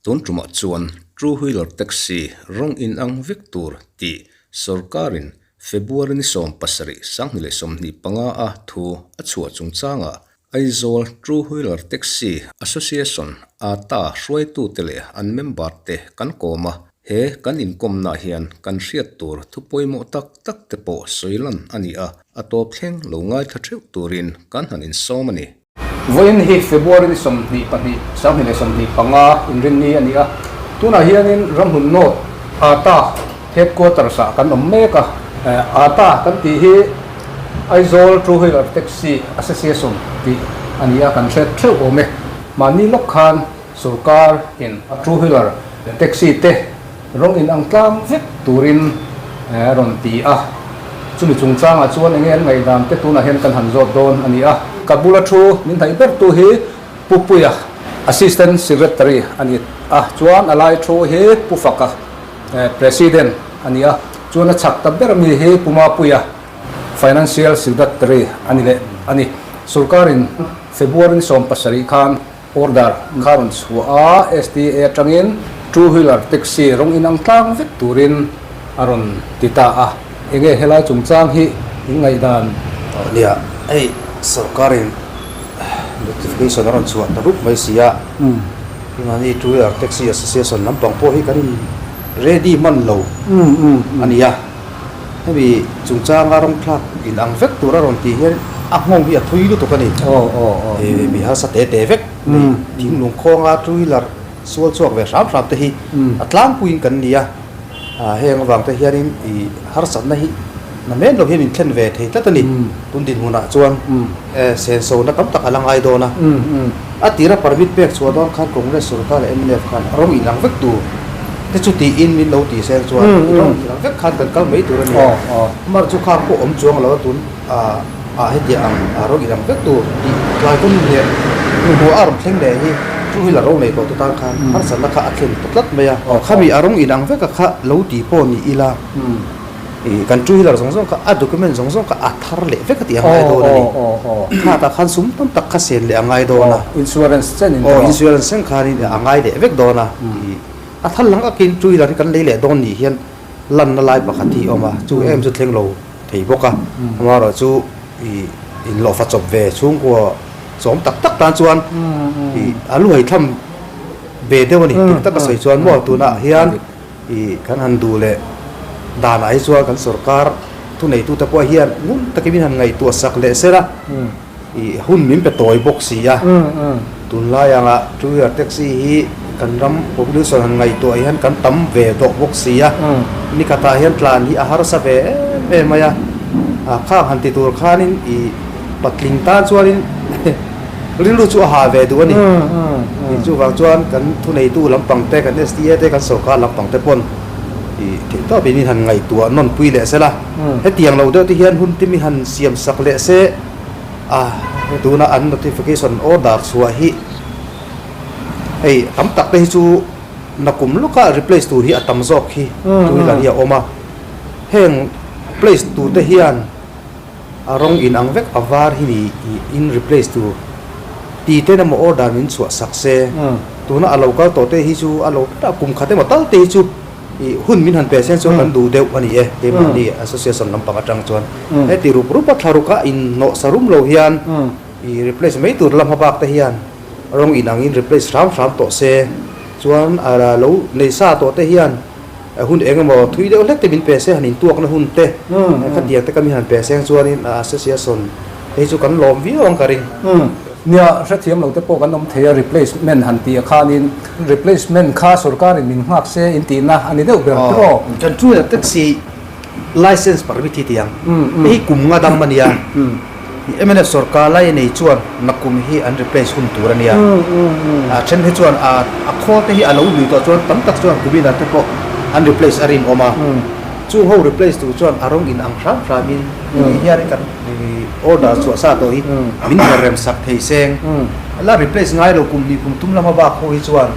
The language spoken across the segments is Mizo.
Tun tumah chuan Two Wheeler Taxi rawng inang vek tur tih sorkarin February ni 17 2025 a thu a chhuah chungchangah Aizawl Two Wheeler Taxi Association, ata, hruaitute leh an member te kan kawm a, he kan inkawmnaah hian kan hriat tur thu pawimawh tak tak te pawh sawi lan a ni a, a tawp thleng lo ngaithla theuh turin kan han insawm a ni. Vawiin hi February ni 22, 2025 inrinni a ni a, tunah hianin Ramhun North, ata, Headquarters ah kan awm mek a, ata kan tih hi Aizawl Two Wheeler Taxi Association tih a ni a, kan hre theuh awm e. Mahni lawk khan sorkar in Two Wheeler Taxi te rawng in ang tlang vek turin a rawn ti a, chumi chungchangah chuan enge an ngaihdan te tunah hian kan han zawt dawn a ni a. Ka bula thu min hnaih bertu hi Pu Puia, Assistant Secretary a ni a, chuan a lai thu hi Pu Faka. President a ni a, chuan a chak ta ber mi hi Pu Mapuia, Financial Secretary a ni leh a ni. Sorkarin February ni 17 khan order kha rawn chhuah a, STA atangin two wheeler taxi rawng inang tlang vek turin a rawn ti ta a. Enge helai chungchang hi in ngaihdan? Nia, hei sorkarin notification a rawn chhuah ta rup mai si a. Tunah Two Wheeler Taxi Association lampang pawh hi kan in ready hman lo a ni a, hemi chungchanga rawng thlak in ang vek tur a rawn tih hian a nghawng hi a thui lutuk a ni. Mi harsa te te vek nei thinglung khawnga two wheeler sual chhuak ve hram hram te hi a tlangpuiin kan ni a, heng avang te hianin i harsatna hi na men lo hian min thlen ve thei tlat a ni. Tun dinhmunah chuan sensona tam tak a la ngai dawn a. A tira permit pek chhuah dawn khan Congress sorkar leh mnf khan rawng inang vek tur te chu tiin min lo tih seng chuan rawng inang vek khan kan kal mai tur a ni a. Amar chu khang pawh awm chuang lo a tun ah hetiang ang rawng inang vek tur tih tlai pawn leh hnuhmawh a rawn thleng leh hi chu hi la ro nei tawh te tan khan harsatna kha a thlen ta tlat mai a. Khami a rawng inang vek a kha lo ti pawh ni ila. Ih kan two wheeler zawng zawng kha a document zawng zawng kha a thar leh vek a tih a ngai dawn a ni. Khatah khan sum tam tak kha sen leh a ngai dawn a. Insurance chen in Aw insurance chen khan in a ngai leh vek dawn a. Ih a thar lang akin two wheeler hi kan lei leh dawn nih hian lanna lai pakhat hi a awm a, chu em chu thleng lo thei bawk a. Amaherawhchu ih inlawhfa chawp ve chhungkua chawm tak tak tan chuan ih a lu haithlam ve deuh a ni. Dik taka sawi chuan maw tunah hian. I kan han duh leh danah hi chuan kan sorkar thuneitute pawh hian ngun takin min han ngaihtuah sak leh ser a, i hun min pe tawi bawk si a. Tunlai anga two wheeler taxi hi kan ram population han ngaihtuah hian kan tam ve dawh bawk si a, nikhatah hian tlan hi a harsa ve em em mai a, khang han ti tur khanin i patling tan chuanin Rilru chu a ha ve duh a ni. Chuvang chuan kan thuneitu lampang te, kan SDA te, kan sorkar lampang te pawn ih theih tawp in han ngaihtuah nawn pui leh sela. Hetiang lo deuh te hian hun te mi han siam sak leh se a, tuna an notification order chhuah hi hei tam tak te hi chu nakum lawka replace tur hi a tam zawk hi two wheeler hi a awm a. Heng place tur te hian A rawng in ang vek a var hi ni in replace tur ti ten emaw order min chhuah sak se tuna a lo kal tawh te hi chu a lo ta kum khat emaw tal te hi chu ih hun min han pe sen chuan kan duh deuh a ni e keimahni association lampang atang chuan heti rup rup a thla ruk a in hnawh sa rum lo hian ih replace mai tur la hma bak te hian rawng in ang in replace hram hram tawh se chuan a lo nei sa tawh te hian Hun eng emaw thui deuh hlek te min pe se, han intuakna hun te, khatiang te ka mi han pe seng chuanin association te hi chu kan lawm viau ang ka ring. Nia, hrethiam lo te pawh kan awm thei a, replacement han tih a khanin replacement kha sorkarin min nghak se in tihna a ni deuh ber tiraw? Kan two wheeler taxi license permit hi tiang hei hi kum nga dam a nia. Mnf sorkar lai nei chuan nakum hi an replace hun tur a nia. A then hi chuan a khawl te hi a lo lui tawh chuan tam tak chuan kumin te pawh an replace a rinawm a. Chung ho replace tur chuan a rawng in ang hram hram in tih hian kan order chhuah sa tawh hi min her rem sak thei seng. La replace ngai lo kum hnih kum tum lama bak ho hi chuan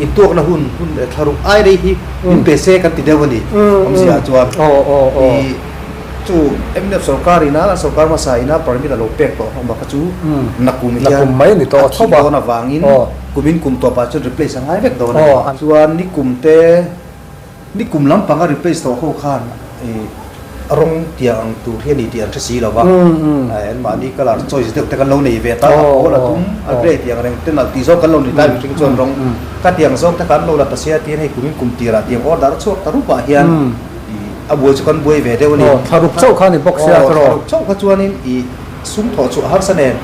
intuakna hun hun thlaruk ai rei hi min pe se kan ti deuh a ni awmzia ah chuan. Chu mnf sorkar ina an sorkar hmasa ina permit a lo pek tawh hlawm a kha chu nakum hian a thih dawn avangin kumin kum tawpah chuan replace a ngai vek dawn a ni. Chuan nikum te nikum lampanga replace tawh ho khan ih rawng tiang ang tur hi a ni tih an hre si lo va, anmahni colour choice deuh te kan lo nei ve ta a pawl a dum a grey tiang reng te nalh tih zawng kan lo ni tlai mihring chuan rawng ka tiang zawng te kha an lo la ta sia tiin hei kumin kum tirah tiang order a chhuak ta rupah hian A buai chu kan buai ve deuh a ni. Aw, thlaruk chauh kha a ni bawk sia tawrh. Aw, thlaruk chauh kha chuanin i sum thawh chu a harsa nen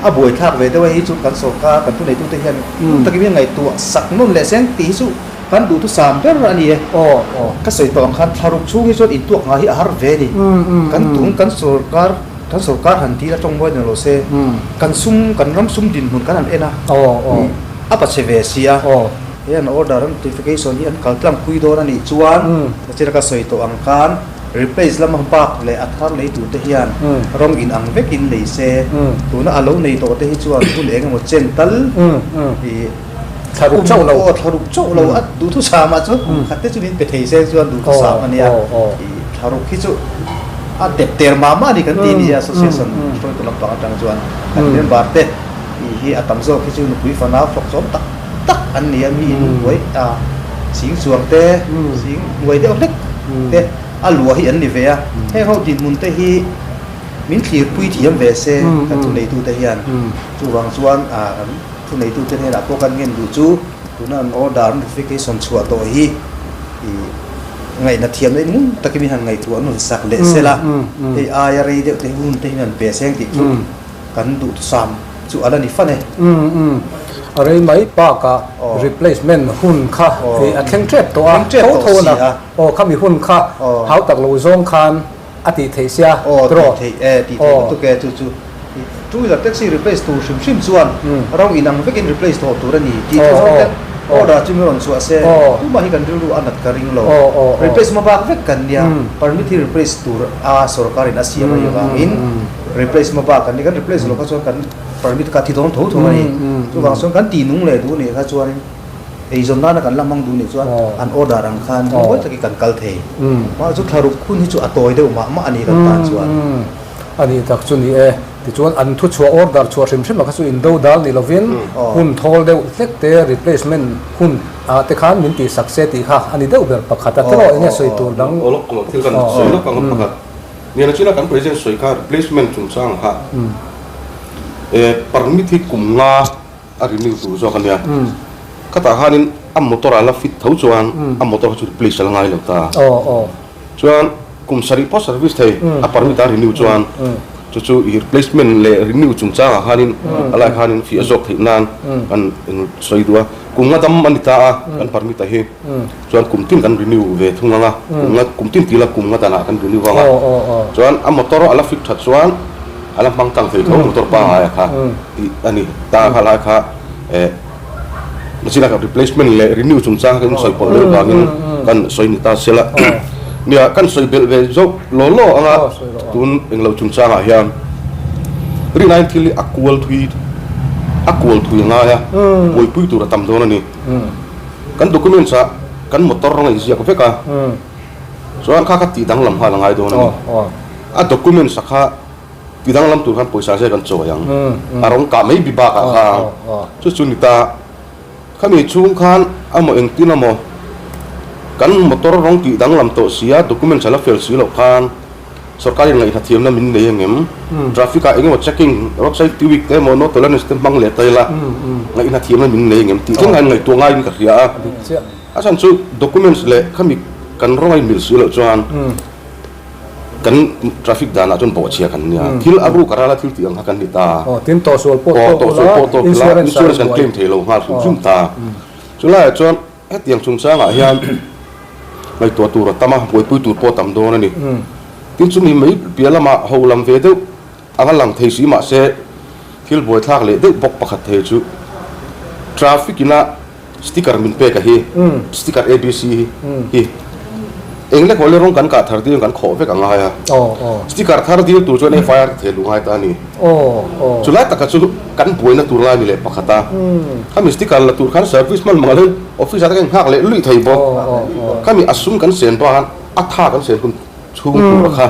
a buai thlak ve deuh a, hei chu kan sawrkar kan thuneitute hian hmun takin min ngaihtuah sak nawn leh seng tih hi chu kan duhthusam ber a ni e. Aw, aw. Ka sawi tawh ang khan thlaruk chhung hi chuan intuak nghah hi a har ve a ni. Kan tung kan sawrkar kan sawrkar han dil a tawng mawi ni lo se kan sum kan ram sum dinhmun kan han en a, a pachhe ve si a. Aw. He an order a notification hi an kal tlang pui dawn a nih chuan nachina ka sawi tawh ang khan replace lama bak leh a thar lei tur te hian rawng in ang vek in nei se tuna a lo nei tawh te hi chuan hun eng emaw chen tal ih Thlaruk chauh lo aw thlaruk chauh lo a duhthusam ah chuan kum khat te chu min pe thei se chuan duhthusam a nia ih thlaruk hi chu a dep ter mah mah a ni kan ti a ni association hruaitu lampang atang chuan kan member te ih hi a tam zawk hi chu nupui fanau hlawk chawm tak tak an ni a, mi in buai a sing chuang te, sing hnuai deuh hlek te a luah hi an ni ve a, heng ho dinhmun te hi min thlirpui thiam ve se kan thuneitute hian chuvang chuan kan thuneitute hnenah pawh kan ngen duh chu tuna an order notification chhuah tawh hi ih ngaihna thiamna in ngun takin min han ngaihtuah nun sak leh sela hei aia rei deuh te hi hun te hi han pe seng tih chu kan duhthusam chu a la ni fan e. Umm umm a rei mai bakah replacement hun kha a thleng tep tawh a, tho tho a na aw khami hun kha hau tak lo zawng khan a tih theih sia tiraw. Aw tih theih e, tih theih lutuk e chu chu two wheeler taxi replace tur hrim hrim chuan ro inang vekin replace tawh tur a ni tih thu zawng ten order chu mi rawn chhuah se tumah hi kan rilru a nat ka ring lo replace hma bak vek kan nia permit hi replace tur a sorkarin a siam a nih avangin Replace hma bak kan ni, kan replace loh kha chuan kan permit kha a thi dawn tho tho a ni. Chuvang chuan kan tih nung leh duh nih kha chuanin eizawn nana kan la hmang duh nih chuan an order ang khan mawi takin kan kal thei. Mahse chu thlaruk hun hi chu a tawi deuh mah mah a ni kan tan chuan. A nih tak chu ni e. Tichuan an thu chhuah order chhuah hrim hrim ah kha chu indo dal ni lovin hun thawl deuh hlek te replacement hun ah te khan min tih sak se tih kha a ni deuh ber pakhat a. Tiraw enge sawi tur dang. Aw lawk thil kan sawi lawk ang pakhat. Nian achina kan President sawi kha replacement chungchang kha e permit hi kum nga a renew tur zawk a nia. Khatah khanin a motor a la fit tho chuan a motor kha chu replace a la ngai lo ta. Chuan kum sarih pawh service thei a permit a renew chuan chu chu i replacement leh renew chungchangah khanin a lai khanin fiah zawk theih nan kan sawi duh a. Kum nga dam a ni ta a kan permit a hi. Chuan kum tin kan renew ve thung ang a, kum nga kum tin tila kum nga danah kan renew ang a, chuan a motor a la fit that chuan a la hmang tlang thei tho motor pangngai a kha tih a ni ta kha lai kha eh nachina kan replacement leh renew chungchang kha kan insawi pawlh deuh vangin kan sawi ni ta sela nia kan sawi belh ve zawk law law ang a tun englo chungchangah hian rinaiin thil hi a kual thui a kual thui a ngai a buaipui tur a tam dawn a ni. Kan documents ah kan motor rawng a inziak vek a, chuan kha kha tih danglam nghal a ngai dawn a ni. A documents ah kha ti danglam tur khan pawisa zai kan chawi ang, a rawng kah mai bi bakah kha chu chu ni ta. Khami chhung khan amaw engtin amaw kan motor rawng tih danglam tawh si a, documents a la fel si loh khan, Sorkar in ngaihhla thiamna min nei angem? Traffic ah engemaw checking, road safety week te emaw no tolerance te hmang leh ta ila ngaihhla thiamna min nei angem tih thleng hian ngaihtuah ngaiin ka hria a. A chhan chu documents leh khami kan rawng a inmil si loh chuan kan traffic danah chuan bawhchhia kan nia. Thil a ruk a rala thil tih ang kha kan ni ta. Tin tawhsual pawh tawk ula insurance kan claim thei lo nghal hrim hrim ta. Chulaiah chuan Hetiang chungchangah hian ngaihtuah tur a tam a, buaipui tur pawh a tam dawn a ni. Tin, chumi mai piah lamah ho lam ve deuh anga lang thei si mahse thil buaithlak leh deuh bawk pakhat thei chu traffic ina sticker min pek a hi, sticker ABC hi eng lek haw leh rawng kan kah thar dil kan khawh vek a ngai a, sticker thar dil tur chuan FIR ti thei luh ngai ta a ni. Chulai taka chu kan buaina tur lai ni leh pakhat a, khami sticker la tur khan service hman mang loin office ah te kan nghak leh luih thei bawk. Khami a sum kan sen bak a tha kan sen hun. chhung tur kha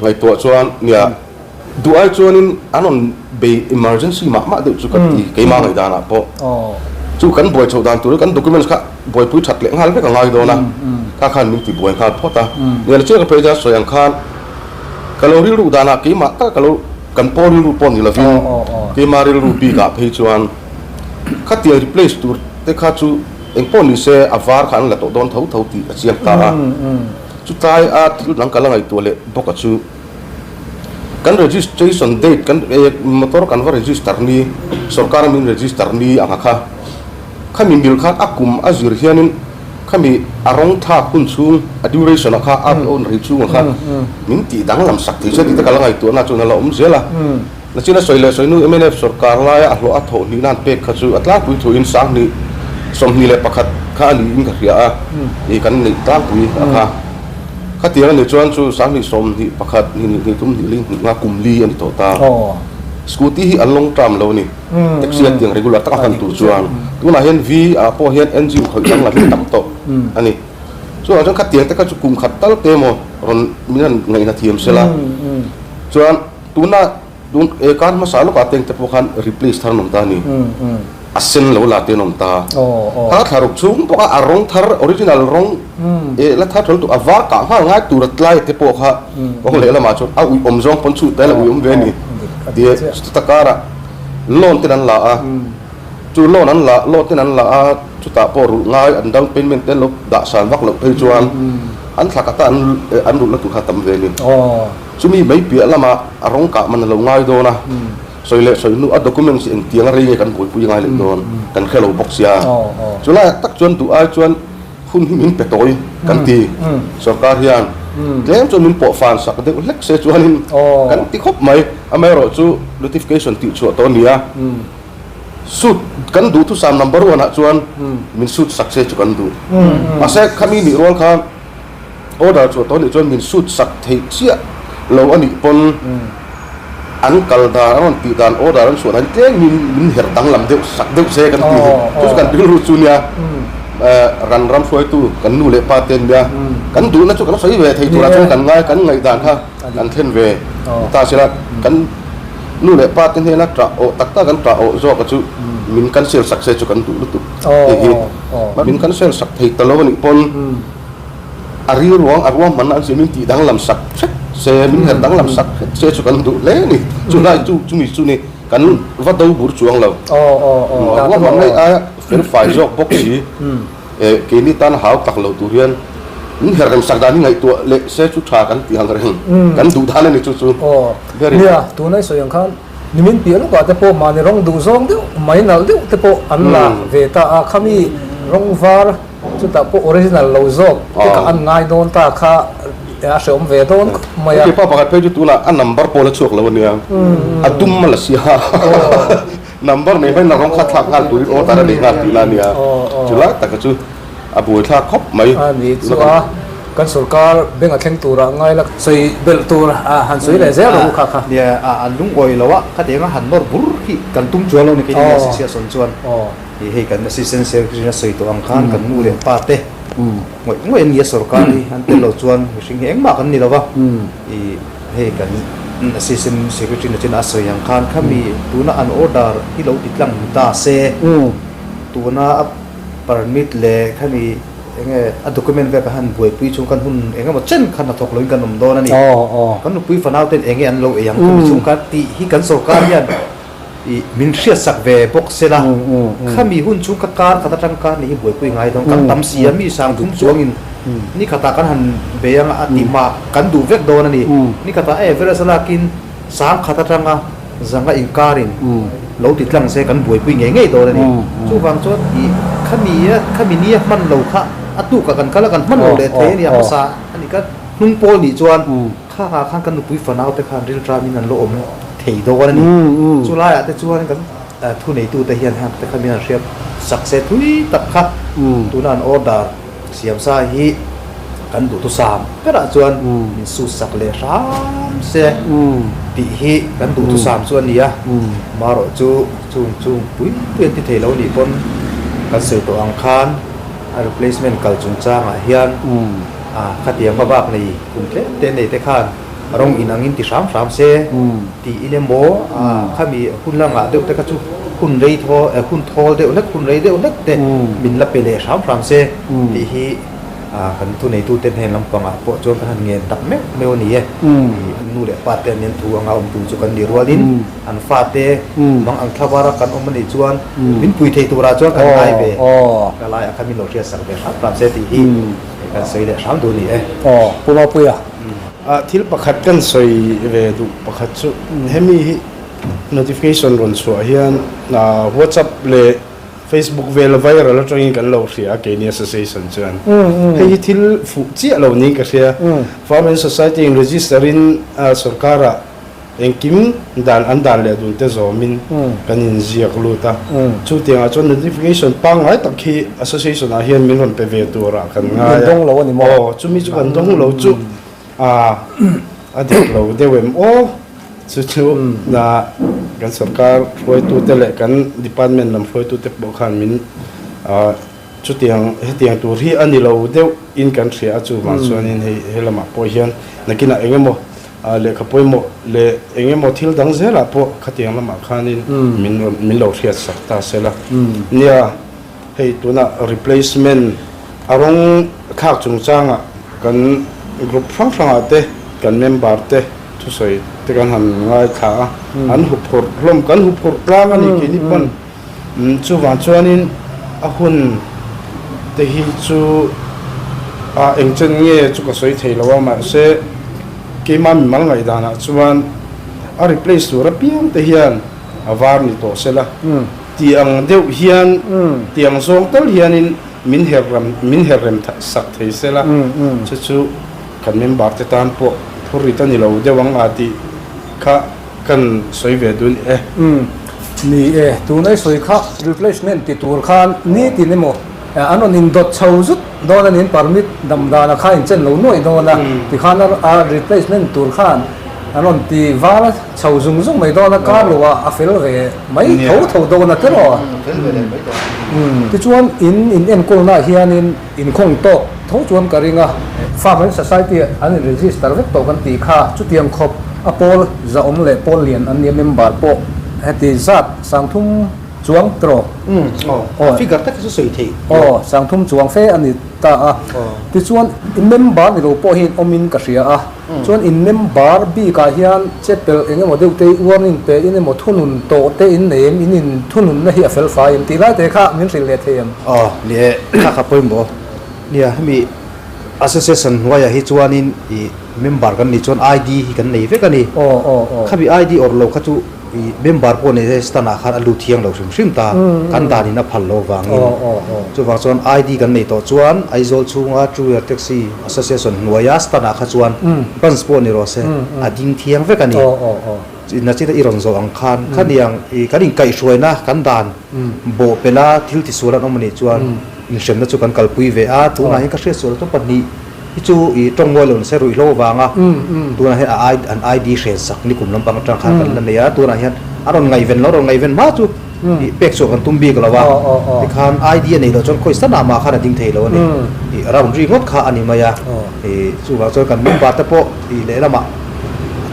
ngaihtuah chuan nia duh ai chuanin an rawn bei emergency mah mah deuh chu ka ti keimah ngaihdanah pawh chu kan buai chhoh dan tur kan documents kha buaipui that leh nghal vek a ngai dawn a kha khan min ti buai nghal phawt a nia chiang ka phei chuan sawi ang khan ka lo rilru danah keimah tak ka lo kan pawl rilru pawh ni lovin keimah rilru bikah phei chuan khatiang replace tur te kha chu Eng pawh ni se a var kha an la tawh dawn tho tho tih a chiang ta a. Chutlai a thil dang ka la ngaihtuah leh bawk a chu kan registration date kan motor kan va register ni sorkar a min register ni ang a kha khami mil khan a kum a zir hianin khami a rawng thlak hun chhung a duration a kha a on rei chhung a kha min tih danglam sak thei se tih te ka la ngaihtuahna chuan a la awm zel a. Nachin a sawi leh sawi nu mnf sorkar laia a hlawh a thawh hnihna an pek kha chu a tlangpui thuin 20 21 kha a niin ka hria a, ih kan neih tlangpui a kha. Khatiang a nih chuan chu 2021 hnih hnih hnih thum hnih li hnih nga kum li a ni tawh ta. Scooty hi an long term lo a ni, taxi a tiang regular taka hman tur chuan. Tunah hian V ah pawh hian engine khawih dang lam hi tam tawh a ni. Chuvang chuan khatiang te kha chu kum khat tal te emaw rawn min han ngaihna thiam sela chuan, Tuna tun e kar hmasa lawkah teng te pawh khan replace thar an awm ta a ni. A sen lo la te an awm ta. Kha thla ruk chhung bawk a a rawng thar original rawng e la thar thawl tur a var kah nghal ngai tur a tlai te pawh kha kawng lehlamah chuan a uih awm zawng pawn chhut ta ila uih awm ve a ni. Tia chuta karah loan ten an la a, chu loan an la loan ten an la a chutah pawh rulh ngai an down payment te lo dah san vak loh phei chuan an thla khat a an rulh na tur kha a tam ve a ni. Chumi mai piah lamah a rawng kah man a lo ngai dawn a, sawi leh sawi hnu a documents hi engtiang a rei nge kan buaipui ngai leh dawn kan hre lo bawk sia. Chulaiah tak chuan duh ai chuan hun hi min pe tawi kan ti. Sorkar hian tlem chuan min pawh fan sak deuh hlek se chuanin kan ti khawp mai. Amaherawhchu notification tih chhuah tawh a ni a, suit kan duhthusam number one ah chuan min suit sak se chu kan duh. Mahse khami nih rual khan Order chhuah tawh anih chuan min suit sak theih chiah lo anih pawn an kal dan an rawn tih dan order an chhuah dan hi tlem in min her danglam deuh sak deuh se kan ti chu chu kan rilru chu nia ran ram hruaitu kan nu leh pa te an nia kan duhna chu kan sawi ve thei turah chuan kan ngai kan ngaihdan kha kan thlen ve ta sela kan nu leh pa te hnena tah awh tak tak an tah awh zawk a chu min cancel sak se chu kan duh lutuk hei hi min cancel sak thei ta lo anih pawn. A rilruang a ruahmanna an siam in tih danglam sak hret se, min herh danglam sak hret se chu kan duh hle a ni. Chu lai chu chumi chu ni kan va do bur chuang lo. A ruahmanna hi aia fel fai zawk bawk si. Keini tan hau tak lo tur hian min herh rem sak dan hi ngaihtuah leh se chu tha kan tih ang reng. Kan duh dan a ni chu chu. Nia, tuna i sawi ang khan nimin piah lawkah te pawh mahni rawng duh zawng deuh mai nalh deuh te pawh an la ve ta a, khami rawng var Chutah pawh original lo zawk te ka an ngai dawn ta kha a hreawm ve dawn khawp mai a. Heti pa pakhat phei chu tunah a number pawh la chhuak lo a nia, a dum a la sia number nei hmain a rawng kha thlak nghal turin order a nei nghal tih la a nia, chu lai taka chu a buaithlak khawp mai. A ni chu a, kan sorkar bank a thleng turah ngai la sawi belh tur a han sawi leh zel rawh u kha kha. Nia, a lungawi lo a, khatiang a han nawr bur hi kan tum chuang lo ni kei ni association chuan. Ih hei kan assistant secretary a sawi tawh ang khan kan nu leh pa te ngawih ngawih an ni a sorkar hi an tel lo chuan mihring hi engmah kan ni lo va ih hei kan assistant secretary na chuan a sawi ang khan khami tuna an order hi lo ti tlang ni ta se tuna a permit leh khami enge a document vel kan han buaipui chung khan hun engemaw chen khan hnathawk loin kan awm dawn a ni kan nupui fanau ten enge an lo ei ang khami chung khan tih hi kan sorkar hian I min hriatsak ve bawk se la, khami hun chu ka kar khat atang kar ni hi buaipui ngai dawn, kan tam si a, mi sang thum chuangin ni khatah kan han bei anga a ti hma kan duh vek dawn a ni. Ni khatah e Everest a lakin sang khat atanga zanga inkarin lo ti tlang se kan buaipui ngei ngei dawn a ni. Chuvang chuan i khami a khami ni a hman lo kha a tukah kan kal a, kan hman lo leh thei a ni a hmasa a ni ka hnung pawl nih chuan Khangah khan kan nupui fanau te khan rilṭamin an la awm thei dawn a ni. Chu laiah te chuan kan thuneitute hian heng te kha min han hriat sak se thui tak kha tuna an order siam sa hi kan duhthusam berah chuan min sut sak leh hram se tih hi kan duhthusam chu a ni a. Marawh chu chung chung pui pui an ti thei lo nih pawn kan sawi tawh ang khan a replacement kal chungchangah hian. Khatiang hmabak nei kum tlem te nei te khan rawng in angin ti hram hram se tiin emaw khami hun la ngah deuh te kha chu hun rei thaw hun thawl deuh hlek hun rei deuh hlek te min la pe leh hram hram se tih hi kan thuneitute hnen lampangah pawh chuan kan han ngen tak meuh meuh a ni e. Nu leh pa te an nen thu anga awm tur chu kan nih rualin an fate mang ang thlavara kan awm a nih chuan min pui thei turah chuan kan ngai ve ka laiah khan min lo hriatsak ve hram hram se tih hi kan sawi leh hram duh a ni e. Aw, Pu Mapuia. Thil pakhat kan sawi ve duh pakhat chu hemi hi notification rawn chhuah hian WhatsApp leh Facebook vela viral atangin kan lo hria a keini association chuan hei hi thil fuh chiah lo niin ka hria. Farming Society in register in sorkar ah engkim dan an dan leh dun te zawmin kan inziak lut a. Chutiangah chuan notification pangngai tak hi association ah hian min rawn pe ve turah kan ngai a. Aw chumi chu kan dawng lo chu a dik lo deuh em aw. Chu chu na kan sorkar hruaitute leh kan department lam hruaitute pawh khan min chutiang hetiang tur hi a ni lo deuh in kan hria a, chuvang chuanin hei he lamah pawh hian nakinah eng emaw lehkha pawimawh leh eng emaw thil dang zelah pawh khatiang lamah khanin min rawn min lo hriat sak ta se la. Nia hei tunah replacement a rawng thlak chungchangah kan group hrang hrangah te kan member te Thusawi te kan han ngaithla a, an huphurh hlawm, kan huphurh tlang a ni keini pawn. Chuvang chuanin a hun te hi chu a engchen nge chu ka sawi thei lo a, mahse keimah mimal ngaihdanah chuan a replace tur apiang te hian a var ni tawh se la, ti ang deuh hian, ti ang zawng tal hianin min her ram, min her rem sak thei se la, chu chu. Kan member te tan pawh phurrit a ni lo deuh ang a tih kha kan sawi ve dun e. Umm ni e, tuna i sawi kha replacement ti tur khan nitin emaw an rawn indawt chho zut dawn a niin permit dam dana kha inchen lo nuaih dawn a tikhan a replacement tur khan an rawn ti val chho zung zung mai dawn a kar lo ah a fel ve mai tho tho dawn a tiraw? Tichuan in in enkawlna ah hianin Inkhawng tawk tho chuan ka ring a, Farm and Society an in register vek tawh kan tih kha chutiang khawp a pawl zahawm leh pawl lian an nia member pawh heti zat sangthum chuang tiraw? Umm aw, a figure tak hi chu sawi theih. Aw, sangthum chuang fe a ni ta a, tichuan member ni lo pawh hi in awmin ka hria a. Chuan in member bikah hian chepel eng emaw deuh te warning pe in emaw thunun tawh te in nei em, in in thununna hi a fel fai em tih lai te kha min hrilh leh thei em? Aw ni e, kha kha pawimawh nia hemi association hnuaiah hi chuanin ih member kan nih chuan ID hi kan nei vek a ni. Aw aw aw. Khami ID awrh lo kha chu ih member pawh nei se stand ah khan a lut thiang lo hrim hrim ta, kan dan in a phal lo vangin. Chuvang chuan ID kan nei tawh chuan Aizawl chhunga Two Wheeler Taxi Association hnuaia stand ah kha chuan branch pawh ni rawh se a ding thiang vek a ni. Nachina i rawn zawh ang khan khaniang ih kan inkaihhruaina kan dan bawh pela thil tisual an awm a nih chuan inhremna chu kan kalpui ve a, tunah hian ka hriatsual chu pahnih. Hi chu i tawng ngawi lo nise ruihhlo vanga tunah hian a an ID hren sak nikum lampang atang khan kan la nei a, tunah hian a rawn ngaihven lo, a rawn ngaihven hma chu i pek chhuah kan tum bik lo a, tikhan ID a neih loh chuan khawi sanah mah khan a ding thei lo a ni, i round ri ngawt kha a ni mai a, i chuvang chuan kan member te pawh i lehlamah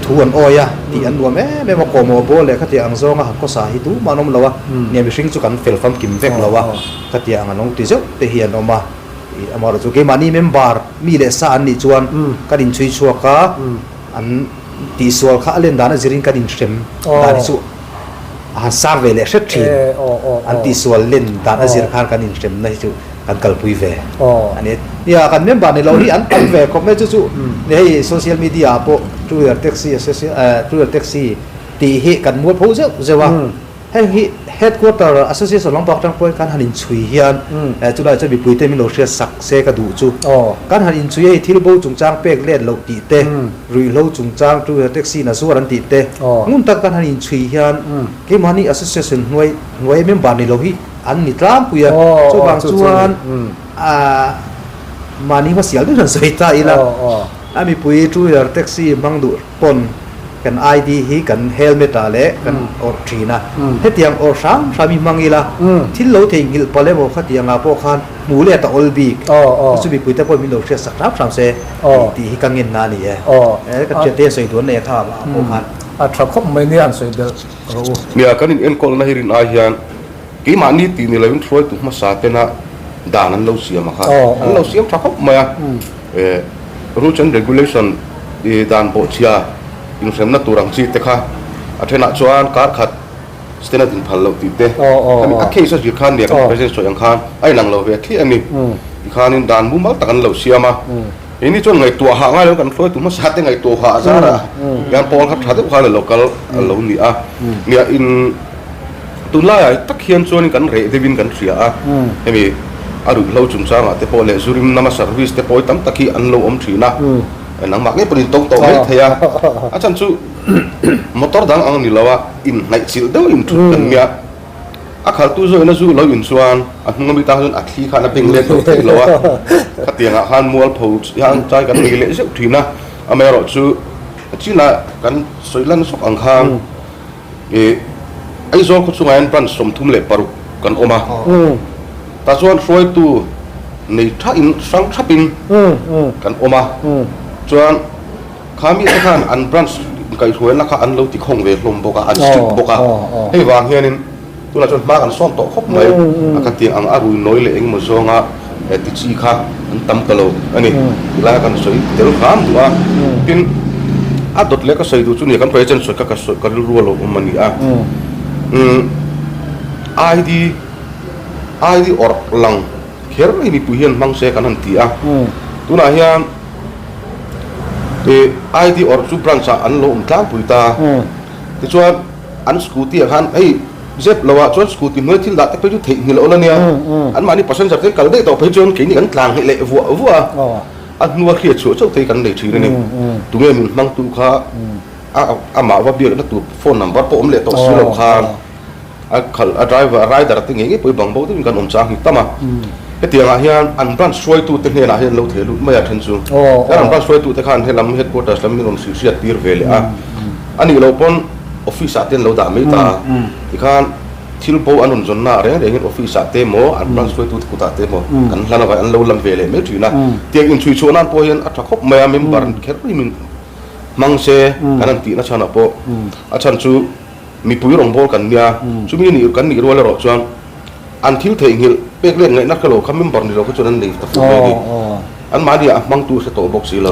thu an awi a tih an nuam em em a, kawhmawh bawl leh khatiang ang zawnga han khawsa hi tumah an awm lo a, nia mihring chu kan fel famkim vek lo a, khatiang ang an lo ti zeuh te hi an awm a. Amaherawh chu keimahni member mi leh sa an nih chuan kan inchhui chhuak a, an tihsual kha a len dan a zirin kan inhrem dan hi chu a han sang ve leh hret thin. An tihsual len dan a zir khan kan inhremna hi chu kan kalpui ve a ni. Nia kan member ni lo hi an tam ve khawp mai chu chu hei social media ah pawh two wheeler taxi two wheeler taxi tih hi kan mualpho zeuh zeuh a. Heng hi Headquarter Association lampang atang pawhin kan han inchhui hian chulaiah chuan mipuite min lo hriat sak se ka duh chu. Kan han inchhui hei thil bo chungchang pek let loh tih te, ruihhlo chungchang two wheeler taxi in a zuar an tih te, ngun tak kan han inchhui hian keimahni Association hnuai hnuai member ni lo hi an ni tlangpui a. Chuvang chuan mahni hmasial deuh hian sawi ta ila a mipui two wheeler taxi hmang duh pawn. Kan ID hi kan helmet ah leh kan awrh thin a, hetiang awrh hram hram hi hmang ila thil lo theihnghilh palh emaw khatiang ah pawh khan hmuh let a awl bik. Chu mipui te pawhin min lo hriat sak hram hram se tih hi ka ngenna a ni e. Ka thiante hian sawi duan nei a kha ah pawh khan. A tha khawp mai nia han sawi belh rawh u. Nia, kan in enkawlna hi rin ai hian keimahni tih ni loin hruaitu hmasa tena dan an lo siam a kha an lo siam tha khawp mai a. Rules and regulation i dan bawhchhia inhremna tur ang chi te kha a thenah chuan kar khat stand a din phal loh tih te khami a case a zir khan nia kan president sawi ang khan a inang lo ve thliah a ni. Tikhanin dan mumal tak an lo siam a, keini chuan ngaihtuah hah ngai lo kan hruaitu hmasa te ngaihtuah hah a zar a hian pawl kha tha deuh khan a lo kal a lo ni a. Nia in. Tunlaiah tak hian chuanin kan reh deuhin kan hria a, hemi a ruihhlo chungchangah te pawh leh zurim nama service te pawh hi tam tak hi an lo awm thin a, nangmah ngei pawhin tawng tawh mai thei a, a chhan chu motor dang ang ni lo a, inhnaih chilh deuh in thut kan nia, a khaltu zawhin a zu lo in chuan a hnung ami tan chuan a thli khan a beng let lo thei lo a, khatiangah khan mualpho hian chai kan nei leh zeuh thin a, amaherawhchu chinah kan sawi lan zawk ang khan. I Aizawl khaw chungah hian branch 36 kan awm a, tah chuan hruaitu nei thain hrang thapin kan awm a, chuan kha mite khan an branch inkaihhruaina kha an lo ti khawng ve hlawm bawk a, an strict bawk a, hei vang hianin tunah chuan hma kan sawn tawh khawp mai, a ka tiang ang a rui nawi leh engemaw zawnga ti chi kha an tam ta lo a ni tilai a kan sawi tel hram duh a, tin a dawt leh ka sawi duh chu nia kan president sawi kha ka sawi ka rilru a lo awm a ni a, umm ID ID awrh lang kher mai mipui hian hmang se kan han ti a, tunah hian ih ID awrh chu branch ah an lo awm tlangpui ta, tichuan an scooty ah khan hei Zep lo ah chuan scooty hnuai thil dah te phei chu theihnghilh awl a nia. Anmahni passenger te kal daih tawh phei chuan keini kan tlang hnih leh vuah vuah a, a hnua hriat chhuah chauh te hi kan nei thin a ni. Tunge min hmangtu kha a amah va biakna tur phone number pawh awm leh tawh si lo khan a khalh a driver a rider te ngei ngei pawh hi bang bo deuhin kan awm chang hi tam a. Hetiang ah hian an branch hruaitu te hnenah hian lo thei lut mai a then chu. Chuan an branch hruaitu te khan helam headquarters lam min rawn hrilhhriat tir ve leh a. A nih loh pawn office ah te an lo dah mai ta a, tikhan thil bo an rawn zawn na reng rengin office ah te emaw an branch hruaitu te kutah te emaw kan hlan avai an lo lam ve leh mai thin a. Tiang inchhui chhuah nan pawh hian a tha khawp mai a, member kher mai min hmang se kan han tihna chhanah pawh a chhan chu mipui rawngbâwl kan nia, chumi nih kan nih rual erawh chuan An thil theihnghilh pek let ngaihna hre lo kha member ni lo kha chuan an nei ta fur mai a ni. Anmahni ah a hmangtu hre tawh bawk si lo.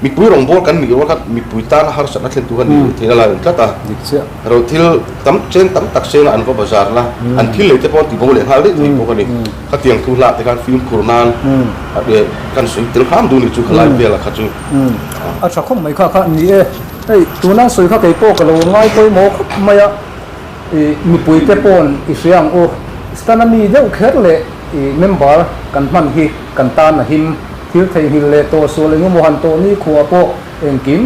Mipui rawngbâwl kan nih rual khan mipui tana harsatna thlentu kha ni theihna lai a awm tlat a. Ro thil tam cheng tam tak sena an va bazar la, an thil lei te pawh an ti bo leh nghal daih thei bawk a ni. Khatiang thu hlah te khan fimkhur nan kan sawi tel hram duh ni chu khalai velah kha chu. A tha khawp mai kha kha ni e. Hei tuna sawi kha kei pawh ka lo ngai pawimawh khawp mai a. I mipuite pawn i hria ang u. Stana mi deuh kher leh i member kan hman hi kan tan a him. Thil theihnghilh leh tawhsual engemaw han tawh ni khuah pawh engkim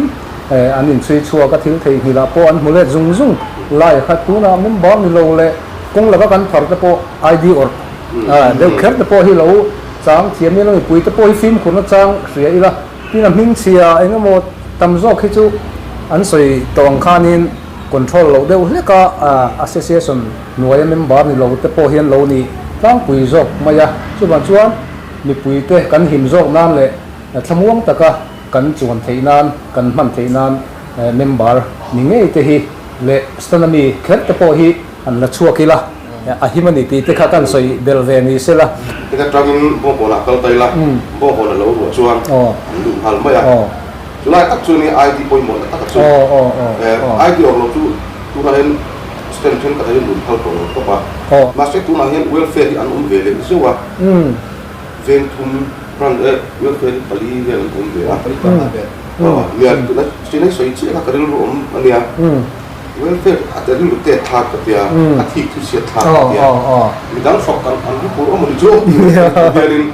an inchhui chhuak a, thil theihnghilh ah pawh an hmu let zung zung lai kha tunah member ni lo leh kawng laka kan phar te pawh ID awrh deuh kher te pawh hi lo chang thiam ila mipuite pawh hi fimkhurna chang hria ila tin a hmingchhia engemaw tam zawk hi chu an sawi tawh ang khanin Control loh deuh hlek a, association hnuaia member ni lo te pawh hian lo ni tlangpui zawk mai a. Chuvang chuan mipuite kan him zawk nan leh thlamuang taka kan chuan theih nan, kan hman theih nan member ni ngei te hi leh stand ami kher te pawh hi han la chhuak ila, a him a ni tih te kha kan sawi belh ve ni sela. Heta tangin bawngkawnah kal ta ila, bawngkawn a lo ruah chuan an lut nghal mai a. Chulai tak chu ni ID pawimawhna taka chu ID awm lo chu tunah hian stand thenkhat ah hian lun phal tawh lo tawp a. Mahse tunah hian welfare hi an awm ve leh zeuh a, veng thum branch eh welfare hi pali vel an awm ve a. Nia tuna chinai sawi chiah kha ka rilru awm a nia. Welfare a te rilru tet thlak ka tia, a thik thu chhiat thlak ka tia. Midang hrawk kan an ru pur awm a ni chu tih hianin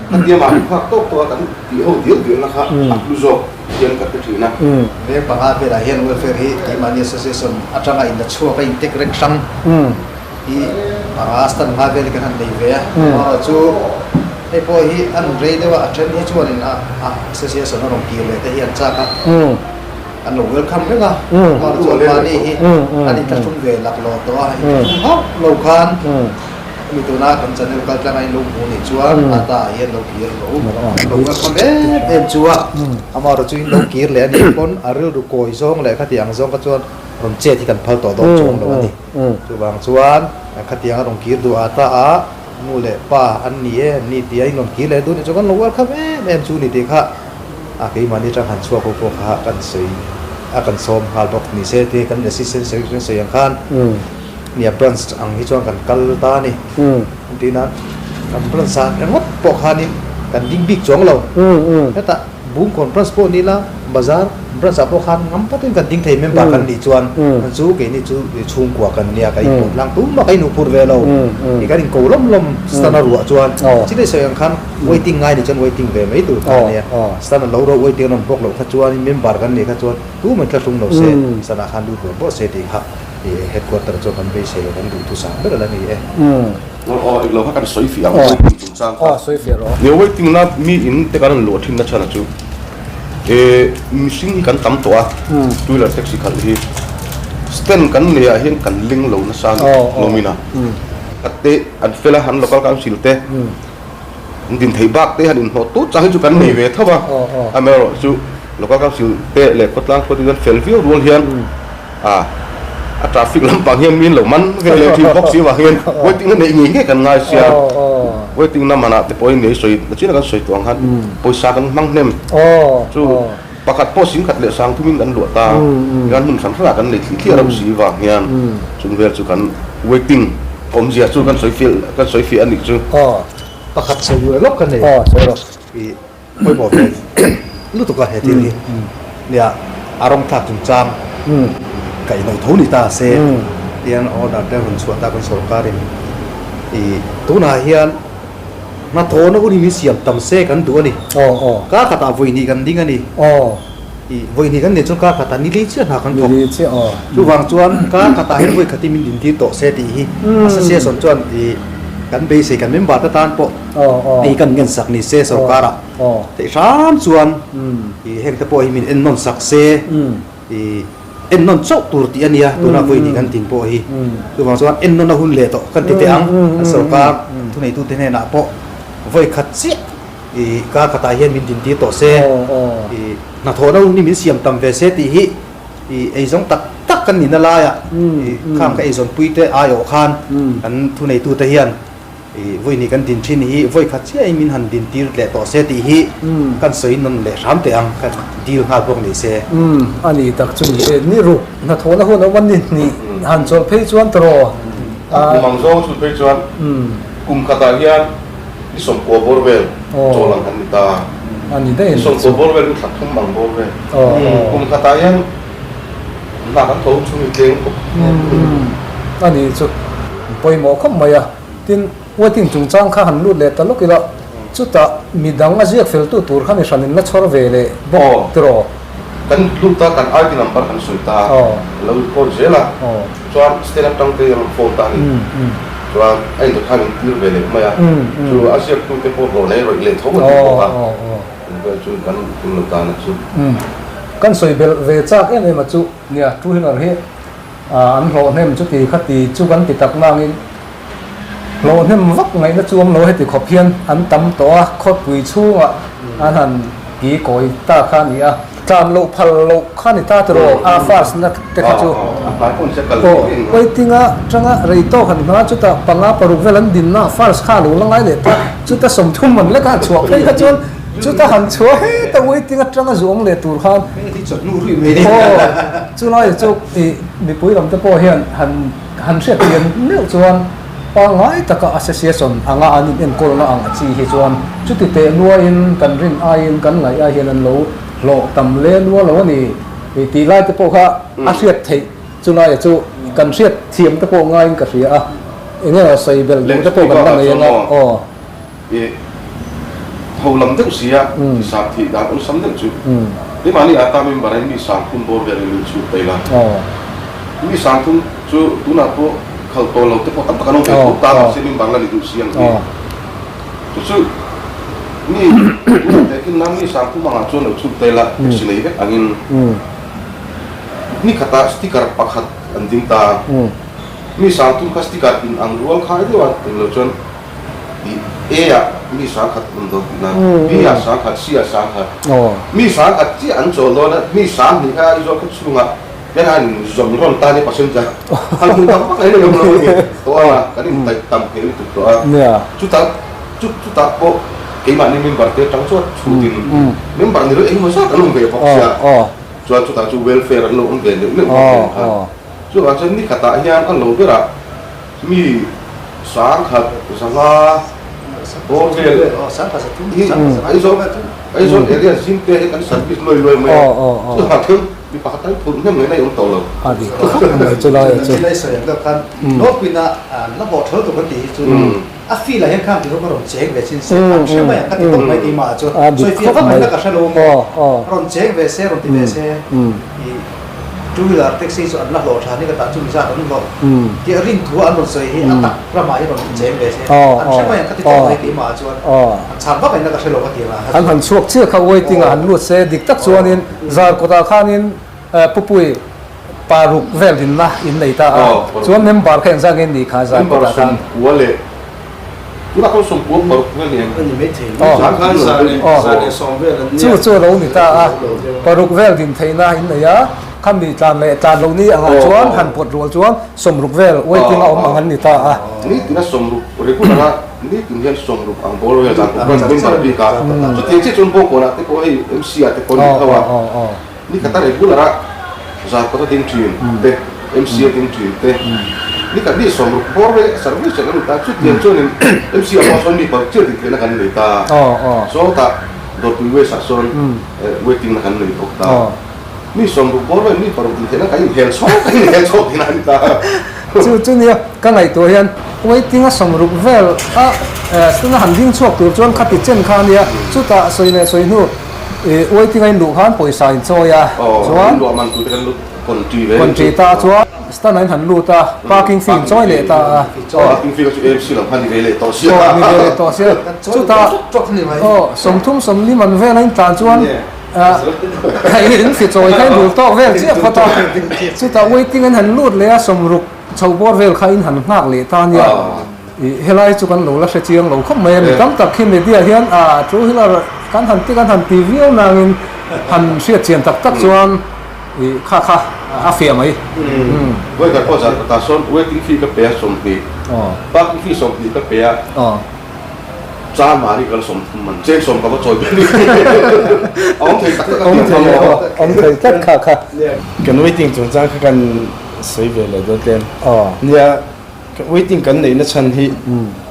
khatia mahni phak tawk tawk a kan Tih ho dial dialna kha a hlu zawk hian ka hre thin a. Veng panga velah hian welfare hi keimahni association atanga in la chhuak a intek reng hrang hi panga stand nga vel hi kan han nei ve a. Amaherawh chu hei pawh hi an rei deuh a, a then hi chuanin a association a rawn kir leh te hi an chak a. Kan lo welcome reng a, amah chu mahni hi an inthlahrung ve laklawh tawh a, inthlahrung hauh lo khan hemi tuna kan channel kal tlanga in lo hmuh nih chuan ata ah hian lo kir rawh u. Kan lo welcome em em chu a, amaherawhchu in lo kir leh a nih pawn a rilru kawi zawng leh khati ang zawng kha chuan rawn chet hi kan phal tawh dawn chuang lo a ni. Chuvang chuan khatiang a rawn kir duh ata ah nu leh pa an ni e an ni tia in rawn kir leh duh nih chuan kan lo welcome em em chu ni tih kha A keimahni atang han chhuak ho pawh kha kan sawi a kan sawm nghal bawk ni se te kan assistant secretary sawi ang khan nia branch ang hi chuan kan kal ta a ni engtin a kan branch ah ringawt pawh khanin kan ding bik chuang lo hetah Bungkawn branch pawh ni la bazar branch ah pawh khan ngam patin kan ding thei member kan nih chuan chu keini chu chhungkua kan nia ka inpawh tlang tumah ka inhuphurh ve lo i kan inko lawm lawm stand a ruah chuan chilei sawi ang khan Waiting ngai nih chuan waiting ve mai tur kha a nia. Stand a lo ro waiting an awm bawk loh kha chuan member kan nih kha chuan tu man thlahrung lo se stand ah khan lut ve bawk se tih kha headquarter chuan kan beisei lo kan duhthusam ber a la ni e. Aw eng lo kha kan sawi fiah ang waiting chungchang kha. Nia waiting na mi in te kan rawn luah thin na chhan a chu e mihring hi kan tam tawh a two wheeler taxi khalh hi stand kan nei ah hian kan leng lo nasa a ni lawmin a a te an fel a an local council te An din theih bak te han inhnawh tut chang hi chu kan nei ve tho a, amaherawh chu Local Council te leh khawtlang khua te chuan fel viau rual hian a a traffic lampang hian min lo man ve leh thin bawk si avang hian waiting na neih ngei ngei kan ngai sia, waiting na manah te pawhin nei sawi nachin a kan sawi tawh ang khan pawisa kan hmang hnem chu pakhat pawh singkhat leh sang thumin kan luah ta, tihian hmun hran hranah kan nei thli thliah reuh si avang hian chung vel chu kan waiting awmzia chu kan sawi fiah kan sawi fiah a nih chu. Pakhat sawi duh lawk ka nei. Aw sawi rawh. I pawimawh ve lutuk a he thil hi. Nia a rawng thlak chungchang kaihhnawih tho ni ta se tiang order te rawn chhuah ta kan sorkarin i tunah hian hnathawhna hun hi min siam tam se kan duh a ni. Kar khatah vawi hnih kan ding a ni. I vawi hnih kan nih chuan kar khatah ni li chiah hna kan thawk. Chuvang chuan kar khatah hian vawi khatin min din tir tawh se tih hi association chuan i kan beisei kan member te tan pawh hei kan ngen sak ni se sorkarah theih hram chuan i heng te pawh hi min en nawn sak se i en nawn chauh tur tih a nia tuna vawi hnih kan tin pawh hi. Chuvang chuan en nawn a hun leh tawh kan ti teh ang kan sorkar thuneitute hnenah pawh vawi khat chiah I kar khatah hian min din tir tawh se, i hnathawhna hun hi min siam tam ve se tih hi i eizawng tak tak kan nihna laiah i khang ka eizawnpui te aiawh khan kan thuneitute hian i vawi kan din thin hi vawi khat chiahin min han din tir leh tawh se tih hi kan sawi nawn leh hram teh ang, ka deal nghal bawk ni se. A ni tak chu ni e, ni ruk hnathawhna hun a awm a ni hnih han chawlh phei chuan tawh. Kum ang zawng chu phei chuan kum khatah hian Ni sawmkua bawr vel chawl ang kan ni ta. Ni sawmkua bawr vel hi thla thum ang bawr vel. Kum khatah hian hna kan tho chung i tleng khawp. A ni chu pawimawh khawp mai a. Tin, waiting chungchang kha han lut leh ta lawk ila, chutah midang a ziak feltu tur kha mi hran in la chhawr ve leh bawk tiraw? Kan lut ta, kan ID number kan sawi ta, lo record zel a. Chuan stand atang te an rawn phone ta a ni. Chuan a inzawt khan in tir ve leh mai a. Chu a ziaktu te pawh hlawh nei rawih leh tho a ti bawk a. Chu vel chu kan tum lo tan a chu. Kan sawi belh ve chak em em a chu. Nia, two wheeler hi an hlawh hnem chuti kha ti chu kan ti tak nangin hlawh hnem vak ngaihna chu awm lo heti khawp hian an tam tawh a, khawpui chhungah an han ki kawi ta kha a ni a. Tlan loh phal loh kha ni ta tiraw a first na te kha chu aw waiting a tanga rei tawk han hma chutah panga paruk vel an din na first kha alo la ngai leh ta chuta sawmthum an lek a han chhuah phei kha chuan chuta han chhuah heta waiting atanga zuang leh tur khan aw chulai chu ih mipui lam te pawh hian han han hriat thiam meuh chuan pangngai taka association anga an in enkawlna ang a chi hi chuan chuti teh luaiin kan rin aiin kan ngaih ai hian an lo Hlawh tam le lua lo a ni tih lai te pawh kha a hriat theih chu laia chu kan hriat thiam te pawh ngaiin ka hria a, eng emaw sawi belh duh te pawh kan la nei anga aw. I tho lam deuh sia i sang thih dan awlsam deuh chu keimahni ata member in mi sang thum bawr velin min chhut ta ila mi sang thum chu tunah pawh khal tawh lo te pawh tam tak an awm ve tho ta mahse member la ni duh si ang hi. Chu chu mi tunah tehkhin nan mi sangthum angah chuan lo chhut ta ila taxi nei vek angin. Ni khatah sticker pakhat an ding ta. Mi sangthum kha sticker in ang rual khai deuh a, englo chuan i A ah mi sangkhat awm dawn tihna, B ah sangkhat, C ah sangkhat. Mi sangkhat chiah an chawl dawn a, mi sanghnih kha Aizawl khaw chhungah hian a in zawm rawn ta nia passenger han hmu tak vak ain awm lo a ni tawh a, kan intaih tam thei lutuk tawh a. Chutah chu chutah pawh keimahni member te atang chuan chhutin member ni lo engemaw zat an awm ve bawk sia. Chuan chutah chu welfare an lo awm ve neuh neuh bawk nen kha. Chuvang chuan ni khatah hian a lo berah mi sangkhat zanga bawr vel hi Aizawl Aizawl area zim te hi kan service luai luai mai a, chuvang chuan mi pakhat tan phurh hnem ngaihna i awm tawh lo. A dik khawp mai chu lai a chu. Thil sawi ang deuh khan Northpin-a la hlawh tha lutuk kan tih hi chu a feel ah hian khang ti rawng a rawn cheng ve chin se an hre mai ang ka ti tawp mai keimah ah chuan sawi fiah vak ngaihna ka hre lo maw a rawn cheng ve se rawn ti ve se i two wheeler taxi chu an la hlawh tha ni ka tah chu mizat an hlawh tih a rin thu an rawn sawi hi a tak ramah hi rawn cheng ve se an hre mai ang ka ti tawp mai keimah ah chuan an chhan vak ngaihna ka hre lo ka ti ang a. An han chhuak chiah kha waiting ah han lut se dik tak chuanin zar kawtah khanin Pupui paruk vel dinna in nei ta a, chuan member kha engzah nge ni kha zan kawtah khan? Member sawmkua leh tunah khan sawmkua paruk vel ni em? Chu chu a lo ni ta a, paruk vel din theihna in nei a, khami tlan leh tlan loh ni angah chuan han pawt rual chuan sawmruk vel waiting a awm ang an ni ta a. Nitin a sawmruk regular a, nitin hian sawmruk ang ball vel zan kawt member bik a, chutiang chiah chuan Bawngkawnah te pawh hei MC ah te pawh an ni tho a. Ni khat a regular a zan kawt a ding thin te, MC a ding thin te, ni khat ni sawmruk bawr ve service kan ni ta, chutiang chuanin MC ah pawh sawn mi paruk chiah ding theihna kan nei ta, sawtah Dawrpui West ah sawn waiting na kan nei bawk ta, mi sawmruk bawr ve mi paruk ding theihna kan inhel chhawk kan inhel chhawk tihna a ni ta. Chu chu nia ka ngaihtuah hian waiting a sawmruk vel a tuna han ding chhuak tur chuan khati chen kha ania, chutah sawi leh sawi hnu I waiting a in luh khan pawisa in chawi a, chuan Country ta chuan stand ah in han lut a, parking fee in chawi leh ta a. Parking fee kha chu AMC lam khan ni ve leh tawh sia. Aw ni ve leh tawh sia. Chutah aw sawmthum sawmli man vel a in tlan chuan in fee chawi kha in rul tawk vel chiah phawt a. Chutah waiting a in han lut leh a, sawmruk chho bawr vel kha in han nghak leh ta nia. I helai chu kan lo la hre chiang lo khawp mai a, mi tam tak khi media hian a thu hi la kan han ti kan han ti viau nangin han hriat chian tak tak chuan i kha kha a fiah mai. Waiter pawh zan kawtah sawn waiting fee ka pe a 20, parking fee 20 ka pe a, char mari ka la 30 man, cheng sawm ka va chawi ber ni. A awm thei tak tak a tiang kha maw? Awm thei tlat kha kha. Kan waiting chungchang kha kan sawi ve leh dawn tlem. Nia. Waiting kan neihna chhan hi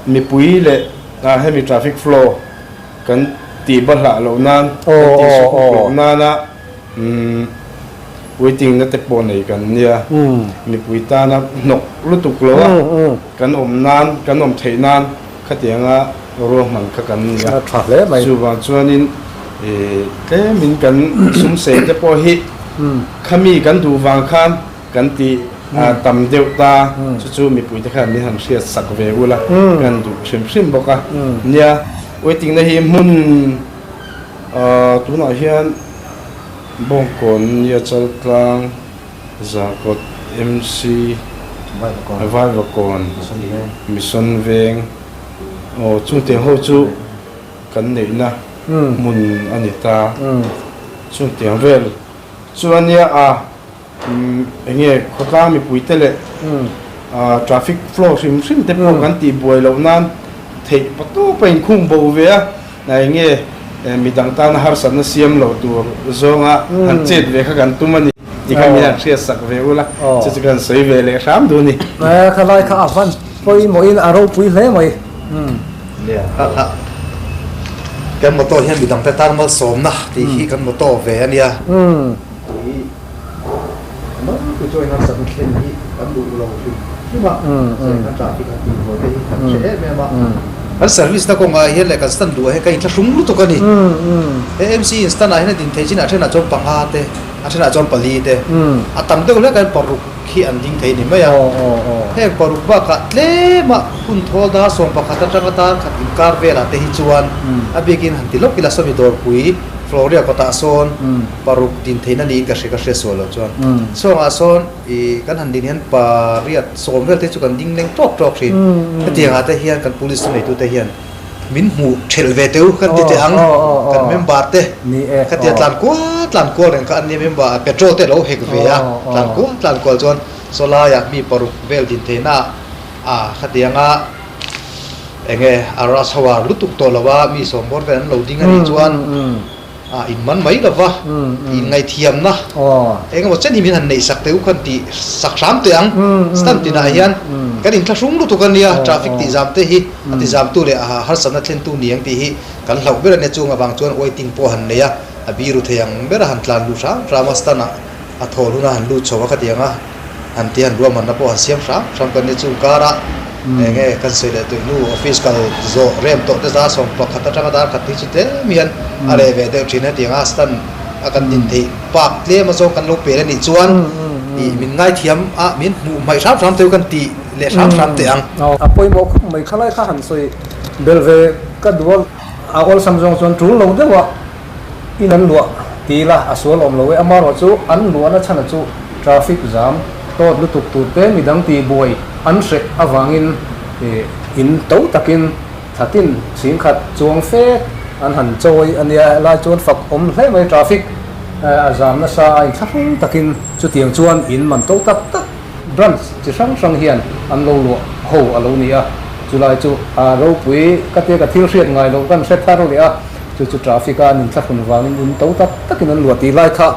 mipui leh hemi traffic flow kan tih bahlah loh nan, kan tih sukuk loh nana waiting na te pawh nei kan nia. Mipui tana hnawk lutuk lo a kan awm nan, kan awm theih nan khatianga ruahman kha kan ni a. Chuvang chuanin tlemin kan sumsei te pawh hi khami kan duh vang khan Kan ti tam deuh ta, chu chu mipuite khan min han hriat sak ve ula, kan duh hrim hrim bawk a. Nia, waiting na hi hmun tunah hian Bawngkawn, Nia Chaltlang, Zarkawt, MC, Vaivakawn, Mission Veng, aw chungtiang ho chu kan neihna hmun a ni ta. Chungtiang vel chu a nia a. Enge khawtlang mipuite leh traffic flow hrim hrim te pawh kan tih buai loh nan theih pa tawp a inkhung bo ve a, enge midang tana harsatna siam lo tur zawnga han chet ve kha kan tum a ni tih kha min han hriat sak ve ula, chu chu kan sawi ve leh hram duh a ni. Khalai kha a van pawimawhin a ropui hle mai. Nia, kha kha kan motto hian midangte tan malsawmna tih hi kan motto ve a nia. Tui Nangpui chuan harsatna thlen hi kan duh lo hrim hrim a, chuan kan traffic han tih buai te hi kan hre em em a. Kan service na kawngah hian leh kan stand duhah hian kan inthlahrung lutuk a ni. He MC in stand ah hian a din theih chin a thenah chuan panga te, a thenah chuan pali te, a tam deuh hlek ah paruk khi an ding thei a ni mai a. Heng paruk bakah tlema hun thawl dar 11 atanga dar khat inkar velah te hi chuan a bikin han ti lawk ila sawmi dawrpui. Floria kawtah sawn paruk din theihna niin ka hria ka hria sual loh chuan chhuangah sawn ih kan han din hian pariat sawm vel te chu kan ding leng tawk tawk thin. Hetiangah te hian kan police thuneitute hian min hmuh thelh ve teu kan ti teh ang kan member te khatia tlan kual tlan kual reng kha an nia member petrol te a lo hek ve a tlan kual tlan kual chuan saw laiah mi paruk vel din theihna ah khatianga Enge a rush hour lutuk tawh lo a, mi sawmbawr vel an lo ding a nih chuan a in man mai lo va, in ngaihthiamna engemaw chen hi min han neih sak teh u khan tih sak hram teh ang. Stand tinah hian kan inthlahrung lutuk a nia, traffic tih zam te hi a ti zamtu leh a harsatna thlentu ni ang tih hi kan hlauh ber a nia, chung avang chuan waiting pawh han nei a, a biru thei ang ber a han tlan luh hram hram a, stand ah a thawl huna han lut chho a khatiang a. Han ti han ruahmanna pawh han siam hram hram kan ni chung karah eng nge kan sawi leh tawh hnu office kal zawh rem tawh te za sawm pakhat atanga dar khat hi chu tlem hian a reh ve deuh thin hetiang a stand a kan din theih park tlem a zawng kan lo pel a nih chuan ih min ngaithiam a min hmuh hmaih hram hram teu kan tih leh hram hram teh ang. A pawimawh khawp mai khalai kha han sawi belh ve ka duh a, a awlsam zawng chuan tul lo deuh a. In an luah ti ila a sual awm lo e, amaherawh chu an luahna chhana chu traffic jam tawt lutuk tur te midang tih buai an hreh avangin in to takin thlatin chhingkhat chuang fe an han chawi a nia, helai chuan fak awm hle mai traffic a zam nasa a inthlahrung takin chutiang chuan in man to tak tak branch chi hrang hrang hian an lo luah ho a lo ni a, chulai chu a ropui ka tia ka thil hriat ngai loh kan hre thar leh a. Chu chu traffic a an inthlahrun vangin in to tak takin an luah tih lai kha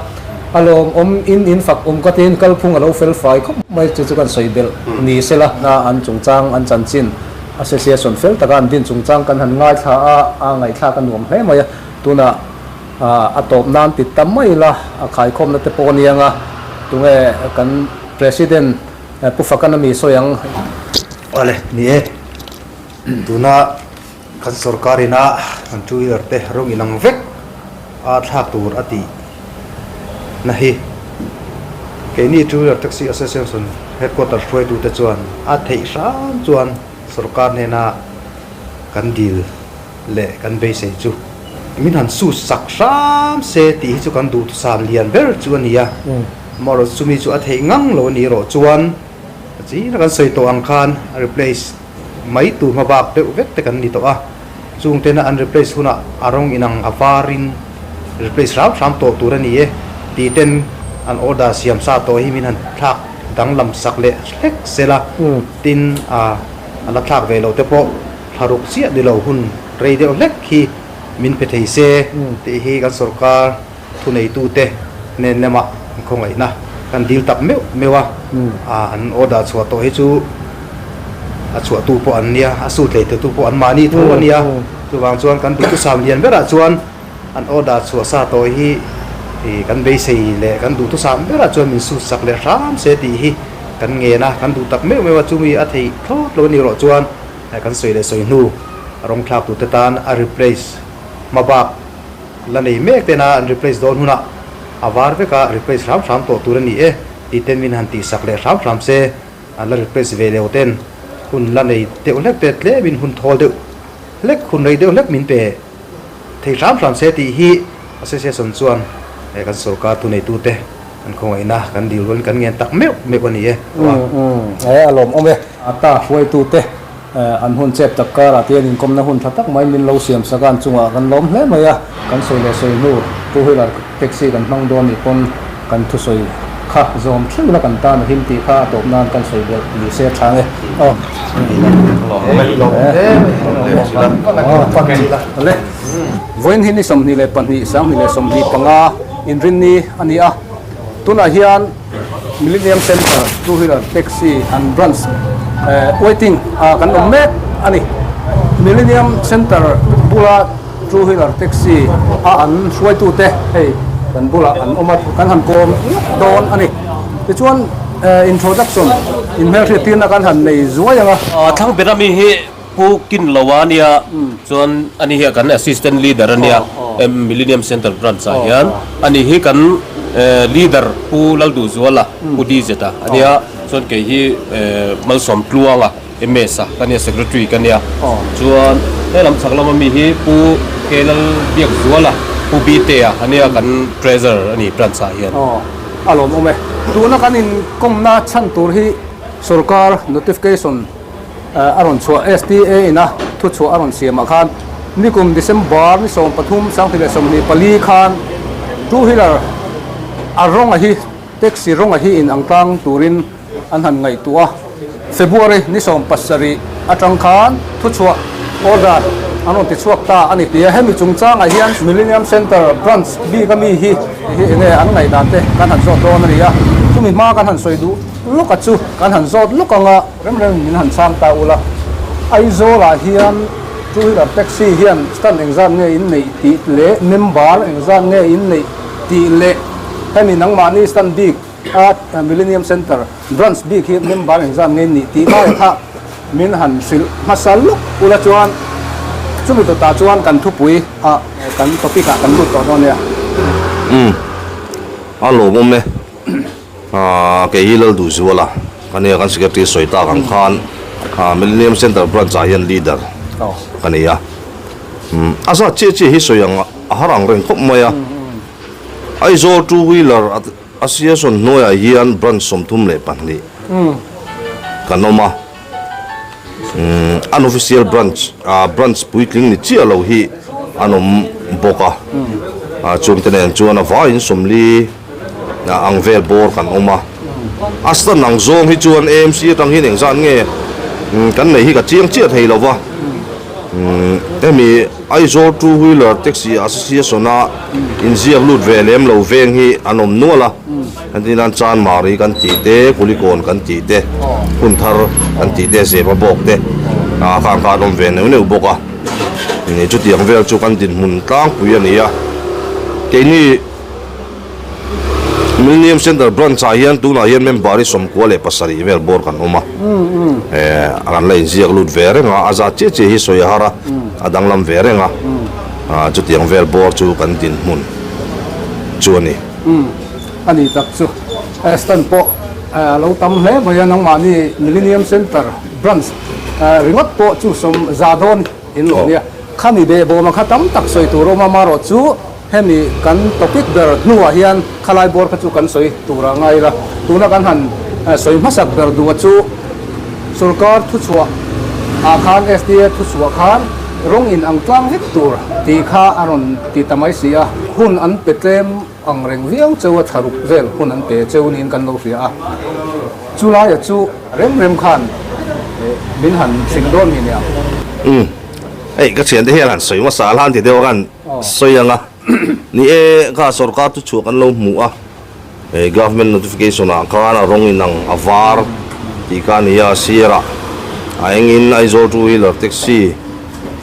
a lawmawm in in fak awm ka tiin kalphung a lo fel fai khawp mai chu chu kan sawi belh ni se la. Na an chungchang an chanchin association fel taka an din chungchang kan han ngaithla a, a ngaihthlak a nuam hle mai a, tunah a tawp nan ti ta mai la a khaikhawmna te pawh a nia nga tunge kan president Pu Fakana mi sawi ang. Awle ni e tuna. Kan sorkar ina kan two wheeler te rawng inang vek a thlak tur a tih na hi keini two wheeler taxi association headquarter hruaitu te chuan a theih hram chuan sorkar hnena kan dil leh kan beisei chu min han sut sak hram se tih hi chu kan duhthusam lian ber chu a ni a, amaherawhchu chumi chu a theih ngang lo a nih erawh chuan a china kan sawi tawh ang khan a replace Mai tur hma bak deuh vek te kan ni tawh a, chung tena an replace hunah a rawng inang a varin replace hram hram tawh tur a ni e tih ten an order siam sa tawh hi min han thlak danglam sak leh hlek sel a, tin a a la thlak ve lo te pawh thlaruk chiah ni lo hun rei deuh hlek hi min pe thei se tih hi kan sorkar Thuneitute hnen lamah an khawngaihna kan dil tak meuh meuh a, an order chhuah tawh hi chu a chhuahtu pawh an nia, a sut leitetu pawh an mahni tho a nia. Chuvang chuan kan duhthusam lian berah chuan an order chhuah sa tawh hi kan beisei leh kan duhthusam berah chuan min sut sak leh hram se tih hi kan ngen a, kan duh tak meuh meuh a, chumi a theih thlawt lo a nih rawh chuan kan sawi leh sawi hnu rawng thlaktute tan a replace hma bak La nei mek tena an replace dawn hunah a var veka replace hram hram tawh tur a ni e tih ten min han tihsak leh hram hram se, an la replace ve leo ten hun la nei deuh hlek te tlemin hun thawl deuh hlek hun rei deuh hlek min pe thei hram hram se tih hi association chuan he kan sorkar thuneitute kan khawngaihna kan dil rualin kan ngen tak meuh meuh a ni e. He a lawmawm e. A ta hruaitute An hun chep tak karah te hian inkawmna hun tha tak mai min lo siam sak a, an chungah kan lawm hle mai a. Kan sawi leh sawi hnu two wheeler taxi kan hmang dawn nih pawn kan thusawi kha zawm theuh la kan tan a him tih kha a tawp nan kan sawi belh ni se tha nge aw. Vawiin hi ni 22 2025 inrinni a ni a, tunah hian Millennium Centre two wheeler taxi an branch waiting ah kan awm mek a ni. Millennium Centre bula two wheeler taxi a an hruaitute hei kan bulah an awm a, kan han kawm dawn a ni. Tichuan introduction inhmelhriattirna kan han nei zuai ang a. Thlang bera mi hi Pu Kin Lo a nia, chuan ani hi kan Assistant Leader a nia, Millennium Centre Branch ah hian ani hi kan Leader Pu Lalduhzuala, Pu DZ a nia, chuan kei hi Malsawm Tluanga, MS a ka nia, Secretary ka nia, chuan helam chhak lama mi hi Pu K Lalbiakzuala. Pu Bitea a nia kan Treasurer a ni branch ah hian. Aw, a lawmawm e. Tuna kan inkawmna chhan tur hi sorkar notification a rawn chhuah STA ina thuchhuah a rawn siamah khan nikum December ni 13 2024 khan two wheeler a rawnga hi taxi rawnga hi inang tlang turin an han ngaihtuah a, February ni 17 atang khan thuchhuah order an rawn ti chhuak ta a ni tia hemi chungchangah hian Millennium Centre Branch bik ami hi hi enge an ngaihdan te kan han zawt dawn a ni a, chumi hma kan han sawi duh lawk a chu kan han zawt lawk ang a, rem rem min han chhang ta ula, Aizawlah hian two wheeler taxi hian stand engzat nge in neih tih leh member engzat nge in neih tih leh hemi nangmahni stand bik A Millennium Centre branch bik hi member engzat nge nih tih lai kha min han hrilh hmasa lawk ula chuan chumi dawtah chuan kan thupui ah kan topic ah kan lut tawh dawn nia. Umm a lawmawm e. Aaa kei hi Lalduhzuala ka nia kan secretary sawi tak ang khan Millennium Centre branch ah hian leader ka ni a. Umm a zat chiah chiah hi sawi ang a har ang reng khawp mai a. Aizawl two wheeler Association hnuaiah hian branch 32 kan awm a, unofficial branch branch puitling ni chiah lo hi an awm bawk a, chungte nen chuan a vaiin 40 ang vel bawr kan awm a, a stand ang zawng hi chuan AMC atang hian engzat nge kan neih hi ka chiang chiah thei lo va, hemi Aizawl Two Wheeler Taxi Association-a inziak lut ve lem lo veng hi an awm nual a, entir nan Chanmari kan tih te, Kulikawn kan tih te, Hunthar kan tih te, Zema bawk te ah khan kha an awm ve neuh neuh bawk a, chutiang vel chu kan dinhmun tlangpui a ni a, keini. Millennium Centre Branch ah hian tunah hian member hi 97 vel bawr kan awm a, eh kan la inziak lut ve reng a, a zat chiah chiah hi sawi a har a, a danglam ve reng a, ah chutiang vel bawr chu kan dinhmun chu a ni. A ni tak chu stand pawh a lo tam hle mai a, nangmahni Millennium Centre Branch ringawt pawh chu 100 dawn in lo nia, khami behbawma kha tam tak sawi tur awm a, amaherawhchu Hemi kan topic ber hnuah hian khalai bawr kha chu kan sawi tur a ngai ila, tuna kan han sawi hmasak ber duh a chu sorkar thuchhuah ah khan SDA thuchhuah khan rawng in ang tlang vek tur tih kha a rawn ti ta mai si a, hun an pe tlem ang reng viau cheu a thlaruk vel hun an pe cheu niin kan lo hria a, chulaia chu rem rem khan min han hrilh dawn mi nia. Umm hei ka thiante hian han sawi hmasa hlan ti deuh a kan. Sawi ang a, ni e, kha sorkar chu chhuah kan lo hmu a, he government notification ah khan a rawng inang a var tih kha a ni a, sir ah a engin Aizawl two wheeler taxi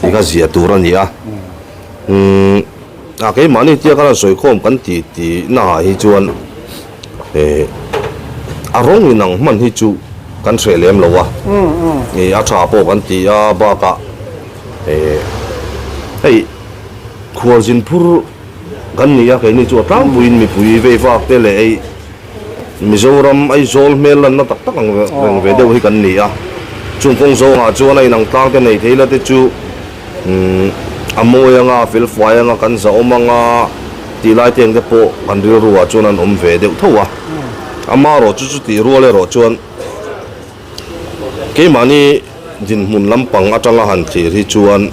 tih kha ziah tur a ni a, umm a keimahni tia khan a sawikhawm kan tih tih na ah hi chuan he a rawng inang hman hi chu kan hreh lem lo a, a tha pawh kan ti a bakah. Hei khualzin phur kan ni a, keini chu a tlangpuiin mipui vei vak te leh ei Mizoram Aizawl hmel lanna tak tak ang reng ve deuh hi kan ni a. Chung kawng zawngah chuan a inang tlang te nei thei la te chu a mawi anga, a fel fai anga, kan zahawm anga tih lai te ang te pawh kan rilru ah chuan an awm ve deuh tho a. Amaherawh chu chutih rual erawh chuan Keimahni dinhmun lampang atanga han thlir hi chuan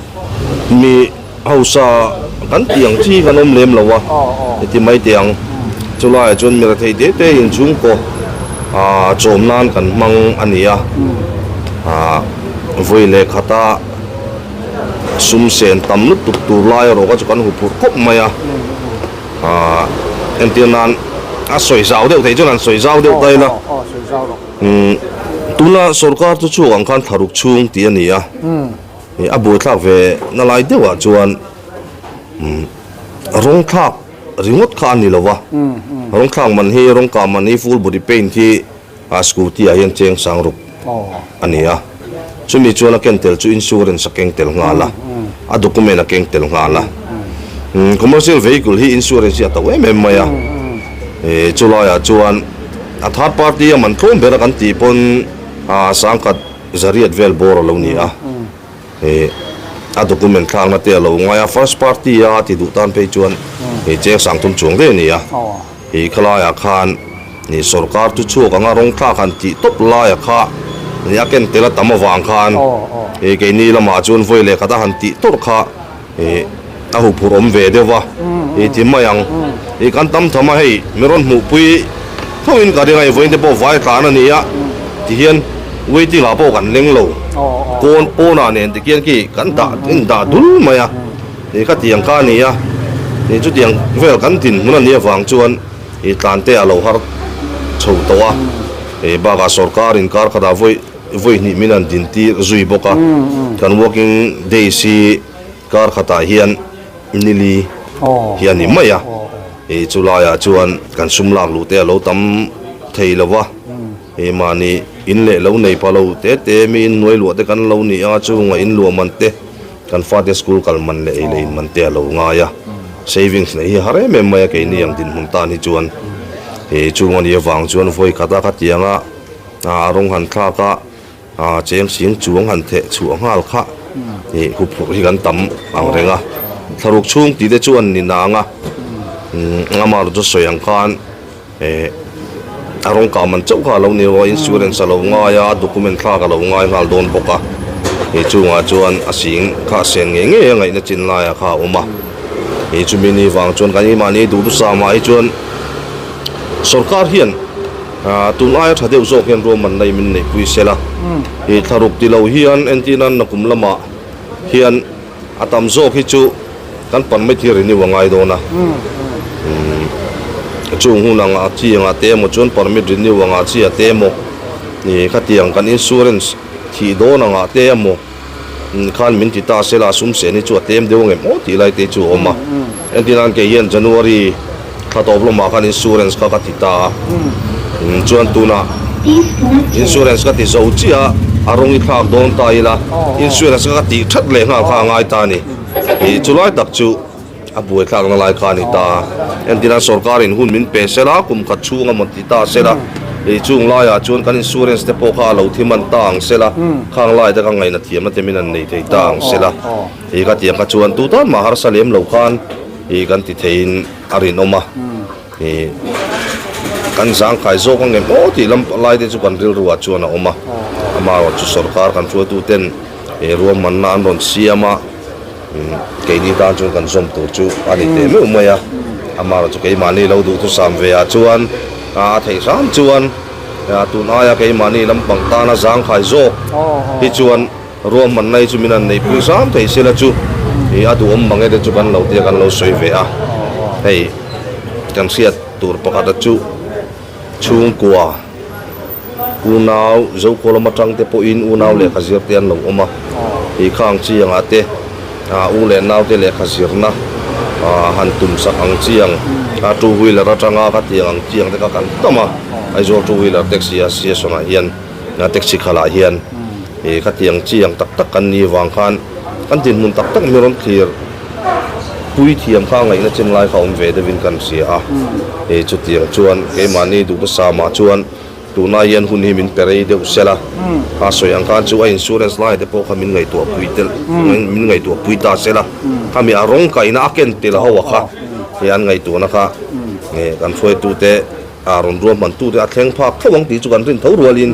mi hausa kan tih ang chi kan awm lem lo a, heti mai teh ang. Chulaiah chuan mi rethei te te inchhungkaw chawm nan kan hmang a ni a, vawi leh khata sum sen tam lutuk tur lai erawh kha chu kan huphurh khawp mai a. Aaa entir nan a sawi zau deuh theih chuan an sawi zau deuh ta ila. Umm tuna sorkar chu chhuak ang khan thlaruk chhung tih a ni a, a buaithlak ve na lai deuhah chuan umm rawng thlak ringawt kha a ni lo va, rawng thlak man hi rawng kah man hi full body paint hi A scooty ah hian cheng sang ruk a ni a, chumi chuan a ken tel chu insurance a keng tel nghal a, a document a keng tel nghal a. Commercial vehicle hi insurance hi a to em em mai a, chulaiah chuan a third party a man tlawm ber a kan tih pawn sangkhat zariat vel bawr a lo ni a. A document thlakna te a lo ngai a, first party a ti duh tan phei chuan. Ih cheng sangthum chuang daih a ni a. Ih khalaiah khan ih sorkar chu chhuak anga rawng thlak han tih tawp laia kha ih a ken tel a tam avang khan ih keini lamah chuan vawi leh khat a han tih tawrh kha ih a huphurh awm ve deuh va ih ti mai ang. Ih kan tam tham a hei mi rawn hmuhpui tho in ka ring a ih vawiin te pawh vai tlan a ni a tihian waiting ah pawh kan leng lo kawn pawnah nen tikhian khi kan dah in dah dul mai a. Ih ka tiang kha a ni a, ih chutiang vel kan dinhmun a nih avang chuan ih tlan te a lo har chho tawh a, ih bakah sorkar in kar khatah vawi vawi hnih min han din tir zui bawk a, kan working days hi kar khatah hian nili hi a ni mai a, ih chu laiah chuan kan sum lak luh te a lo tam thei lo va, ih mahni in leh lo nei pha lo te te mi in hnuai luah te kan lo ni a, chungah in luah man te. Kan fate school kal man leh ei leh in man te a lo ngai a, savings neih hi a har em em mai a keini ang dinhmun tan hi chuan he chung a nih avang chuan vawi khat a khatiang a a rawng han thlak a a cheng sing chuang han theh chhuah nghal kha ih huphurh hi kan tam ang reng a, thlaruk chhung tih te chuan ni nang a amaherawhchu sawi ang khan. Eh, a rawng kah man chauh kha a lo ni a, insurance a lo ngai a, document thlak a lo ngai nghal dawn bawk a, hei chungah chuan a sing kha a sen ngei ngei a ngaihna chin laiah kha a awm a, hei chumi ni vang chuan kan imahni duhthusam ah hi chuan sorkar hian ah tun aia tha deuh zawk hian ruahman na i min neihpui sela, hei thlaruk ti lo hian entirna nakum lamah hian. A tam zawk hi chu kan pan mai thil renew a ngai dawn a, chung hun anga chi anga te emaw chuan permit renew anga chi a te emaw ih khatiang kan insurance thih dawn anga te emaw khan min ti ta sela a sum sen hi chu a tlem deuh angem aw tih lai te chu a awm a, entir nan kei hian January thla tawp lamah khan insurance kha ka ti ta a, chuan tunah insurance ka ti zo chiah a, a rawng i thlak dawn ta ila insurance kha ka tih that leh nghal kha a ngai ta a ni, ih chulai tak chu a buai thlakna lai kha a ni ta a, entirah sorkarin hun min pe sela kum khat chhung a maw ti ta sela, ih chung laiah chuan kan insurance te pawh kha a lo thi man ta ang sela, khang lai te kha ngaihna thiamna te min han nei thei ta ang sela, ih ka tiang kha chuan tu tan mah harsa lem lo khan. Hi kan ti theiin a rinawm a, hi kan zangkai zawk ang em aw tih lam lai te chu kan rilru ah chuan a awm a, amaherawhchu sorkar kan hruaitu ten he ruahmanna an rawn siam a, keini tan chuan kan zawm tur chu a ni teh meuh mai a, amaherawhchu keimahni lo duhthusam ve ah chuan a theih hram chuan tun aia keimahni lampang tana zangkai zawk hi chuan. Ruahmanna hi chu min han neihpui zam thei sela chu ih a duhawm mang e te chu kan lo tia kan lo sawi ve a, hei kan hriat tur pakhata chu chhungkua unau Zokhaw lam atang te pawhin unau lehkha zir te an lo awm a, ih khang chi angah te ah u leh nau te lehkha zirna ah han tum sak ang chi ang a two wheeler atanga kha tiang ang chi ang te kha kan tam a, Aizawl two wheeler taxi association ah hian. A taxi khalah hian ih khatiang chi ang tak tak kan nih vang khan kan dinhmun tak tak mi rawn thlir pui thiam kha a ngaihna chin lai kha awm ve deuhin kan hria a, ih chutiang chuan keimahni duhthusam ah chuan tunah hian hun hi min pe rei deuh sela a sawi ang khan chu a insurance lai te pawh kha min ngaihtuah pui tel min ngaihtuah pui ta sela khami a rawng kaihna a ken tel ho a kha ih an ngaihtuahna kha ih kan hruaitute. A rawn ruahman tute a thleng phak tho ang tih chu kan rin tho rualin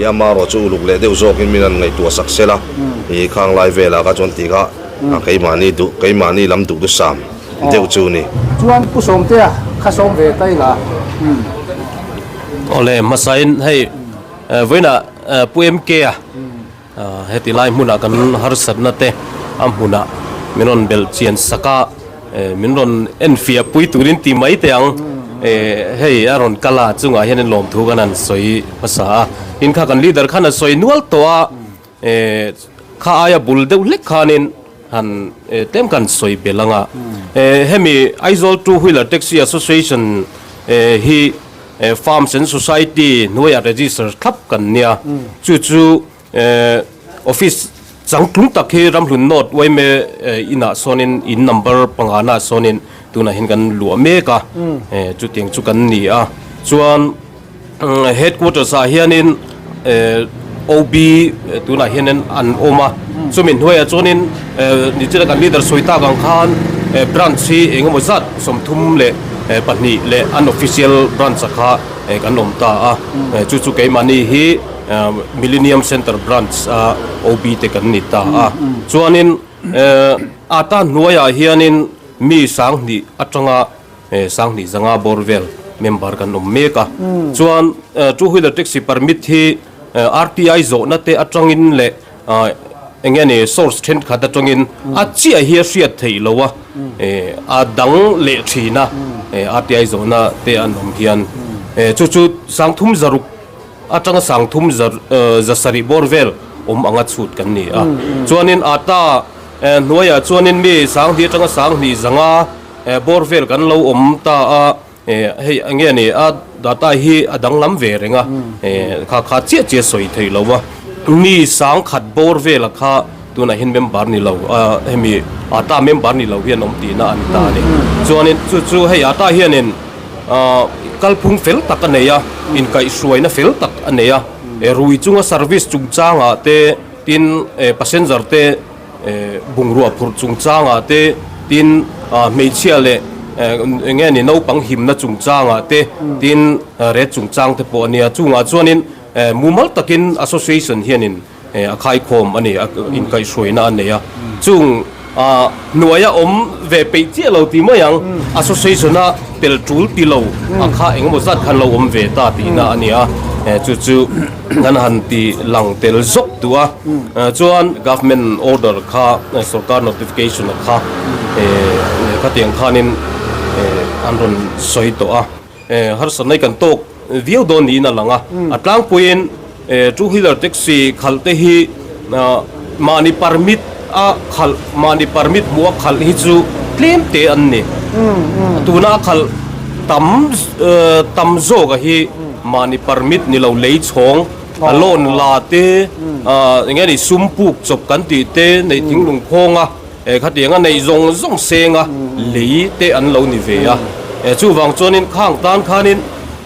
i amarawh chu uluk leh deuh zawkin min han ngaihtuah sak sela i khang lai velah kha chuan tih kha keimahni duh keimahni lam duh chu sam deuh chu ni. Chuan Pu Sawmtea kha sawm ve ta ila. Awle hmasain hei vawiinah Pu MK a. Heti lai hmunah kan harsatna te a hmunah min rawn belh chian sak a, min rawn enfiah pui turin ti mai teh ang. Hei a rawn kal a, chungah hianin lawmthu kan han sawi hmasa a. Tin kha kan leader khan a sawi nual tawh a, kha aia bul deuh hlek khanin han tlem kan sawi belh ang a. Hemi Aizawl Two Wheeler Taxi Association hi Farms and Society hnuaiah register thlap kan nia, chu chu office changtlung tak hi Ramhlun North yma inah sawnin in number pangana sawnin tunah hian kan luah mek a, chutiang chu kan ni a. Chuan headquarters ah hianin OB tunah hianin an awm a, chumi hnuaiah chuanin nichina kan leader sawi tak ang khan. Branch hi eng emaw zat 32 leh unofficial branch a kha kan awm ta a. Chu chu keimahni hi Millennium Centre Branch a OB te kan ni ta a. Chuanin ata hnuaiah hianin mi 2000 atanga 2500 bawr vel member kan awm mek a. Chuan two wheeler taxi permit hi RTI zawhna te atangin leh eng nge ni source thenkhat atangin a chiah hi a hriat theih lo a, a dang leh thin a, RTI zawhna te an awm hian chu chu 3600 atanga 3700 bawr vel awm anga chhut kan ni a. Chuanin ata hnuaiah chuanin mi 2000 atanga 2500 bawr vel kan lo awm ta a. Hei eng nge ni a data hi a danglam ve reng a, kha kha chiah chiah sawi theih lo a, mi 1000 bawr vela kha tunah hian member ni lo hemi ata member ni lo hian awm tihna a ni ta a ni. Chuanin chu chu hei ata hianin kalphung fel tak a nei a, inkaihhruaina fel tak a nei a, rui chunga service chungchangah te tin passenger te Bungrua phurh chungchangah te, tin hmeichhia leh eng nge ni naupang himna chungchangah te, tin ret chungchang te pawh a nia. Chungah chuanin mumal takin association hianin a khaikhawm a ni, inkaihhruaina a nei a. Chung hnuaia awm ve peih chiah lo tih mai ang, association-a tel tul ti lo a kha engemaw zat khan lo awm ve ta tihna a ni a, chu chu kan han ti lang tel zawk duh a. Chuan government order kha sorkar notification a kha khatiang khanin an rawn sawi tawh a, harsatna hi kan tawk viau dawn niin a lang a, a tlangpuiin two wheeler taxi khalh te hi mahni permit a khalh mahni permit hmuh a khalh hi chu tlem te an ni. Tuna a khalh tam tam zawk a hi mahni permit ni lo lei chhawng A loan la te, eng nge ni sum puk chawp kan tih te, neih thinglung khawng a, khatiang a neih zawng zawng seng a lei te an lo ni ve a. Chuvang chuanin khang tan khanin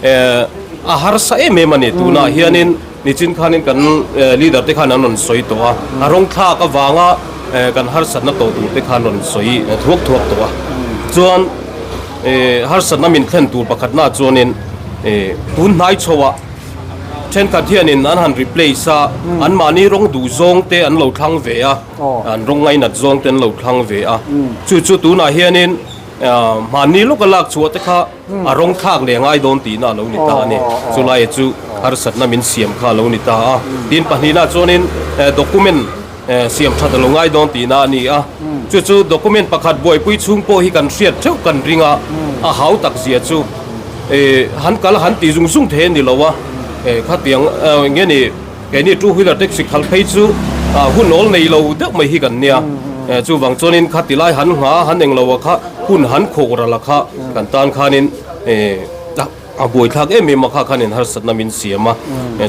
a harsa em em a ni. Tunah hianin nichin khanin kan leader te khan an rawn sawi tawh a, a rawng thlak avanga kan harsatna tawh tur te khan rawn sawi thuak thuak tawh a. Chuan harsatna min thlen tur pakhatnaah chuanin tun hnai chhoah, Thenkhat hianin an han replace a, anmahni rawng duh zawng te an lo thlang ve a, an rawng ngainat zawng te an lo thlang ve a. Chu chu tunah hianin hmanni lawka lak chhuah te kha a rawng thlak leh ngai dawn tihna a lo ni ta a ni. Chulai chu harsatna min siam kha a lo ni ta a. Tin pahnihna chuanin document siam that a lo ngai dawn tihna a ni a. Chu chu document pakhat buaipui chhung pawh hi kan hriat theuh kan ring a, a hau tak zia chu han kal han ti zung zung thei a ni lo a. Khatiang nge ni keini two wheeler taxi khalh phei chu hun awl nei lo deuh mai hi kan nia. Chuvang chuanin khati lai han ngha han englo a kha hun han khawk ral a kha kan tan khanin A buaithlak em em a kha khanin harsatna min siam a,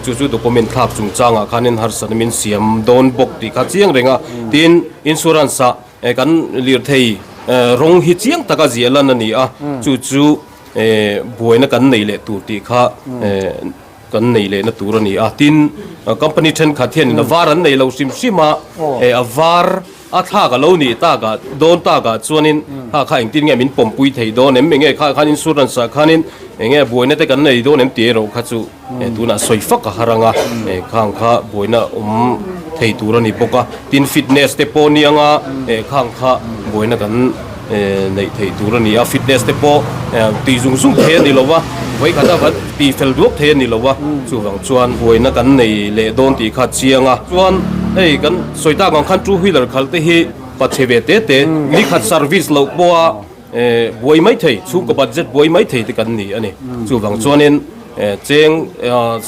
chu chu document thlak chungchangah khanin harsatna min siam dawn bawk tih kha chiang reng a. Tin, insurance ah kan lirthei rawng hi chiang taka ziah lan a ni a, chu chu buaina kan nei leh tur tih kha kan nei lehna tur a ni a. Tin, company thenkhat hianin a var an nei lo hrim hrim a, a var A thlak a lo nih takah, dawn takah chuanin kha kha engtin nge min pawmpui thei dawn em? Enge kha khan insurance ah khanin enge buaina te kan nei dawn em tih erawh kha chu tunah sawi fak a har ang a, khang kha buaina awm thei tur a ni bawk a. Tin fitness te pawh ni anga khang kha buaina kan neih theih tur a ni a, fitness te pawh tih zung zung thei a ni lo va, vawikhat a va tih fel duak thei a ni lo va, chuvang chuan buaina kan nei leh dawn tih kha a chiang a. Chuan hei kan sawi tak ang khan two wheeler khalh te hi pachhe ve te te, ni khat service loh pawha buai mai thei, chhungkaw budget buai mai thei te kan ni a ni. Chuvang chuanin cheng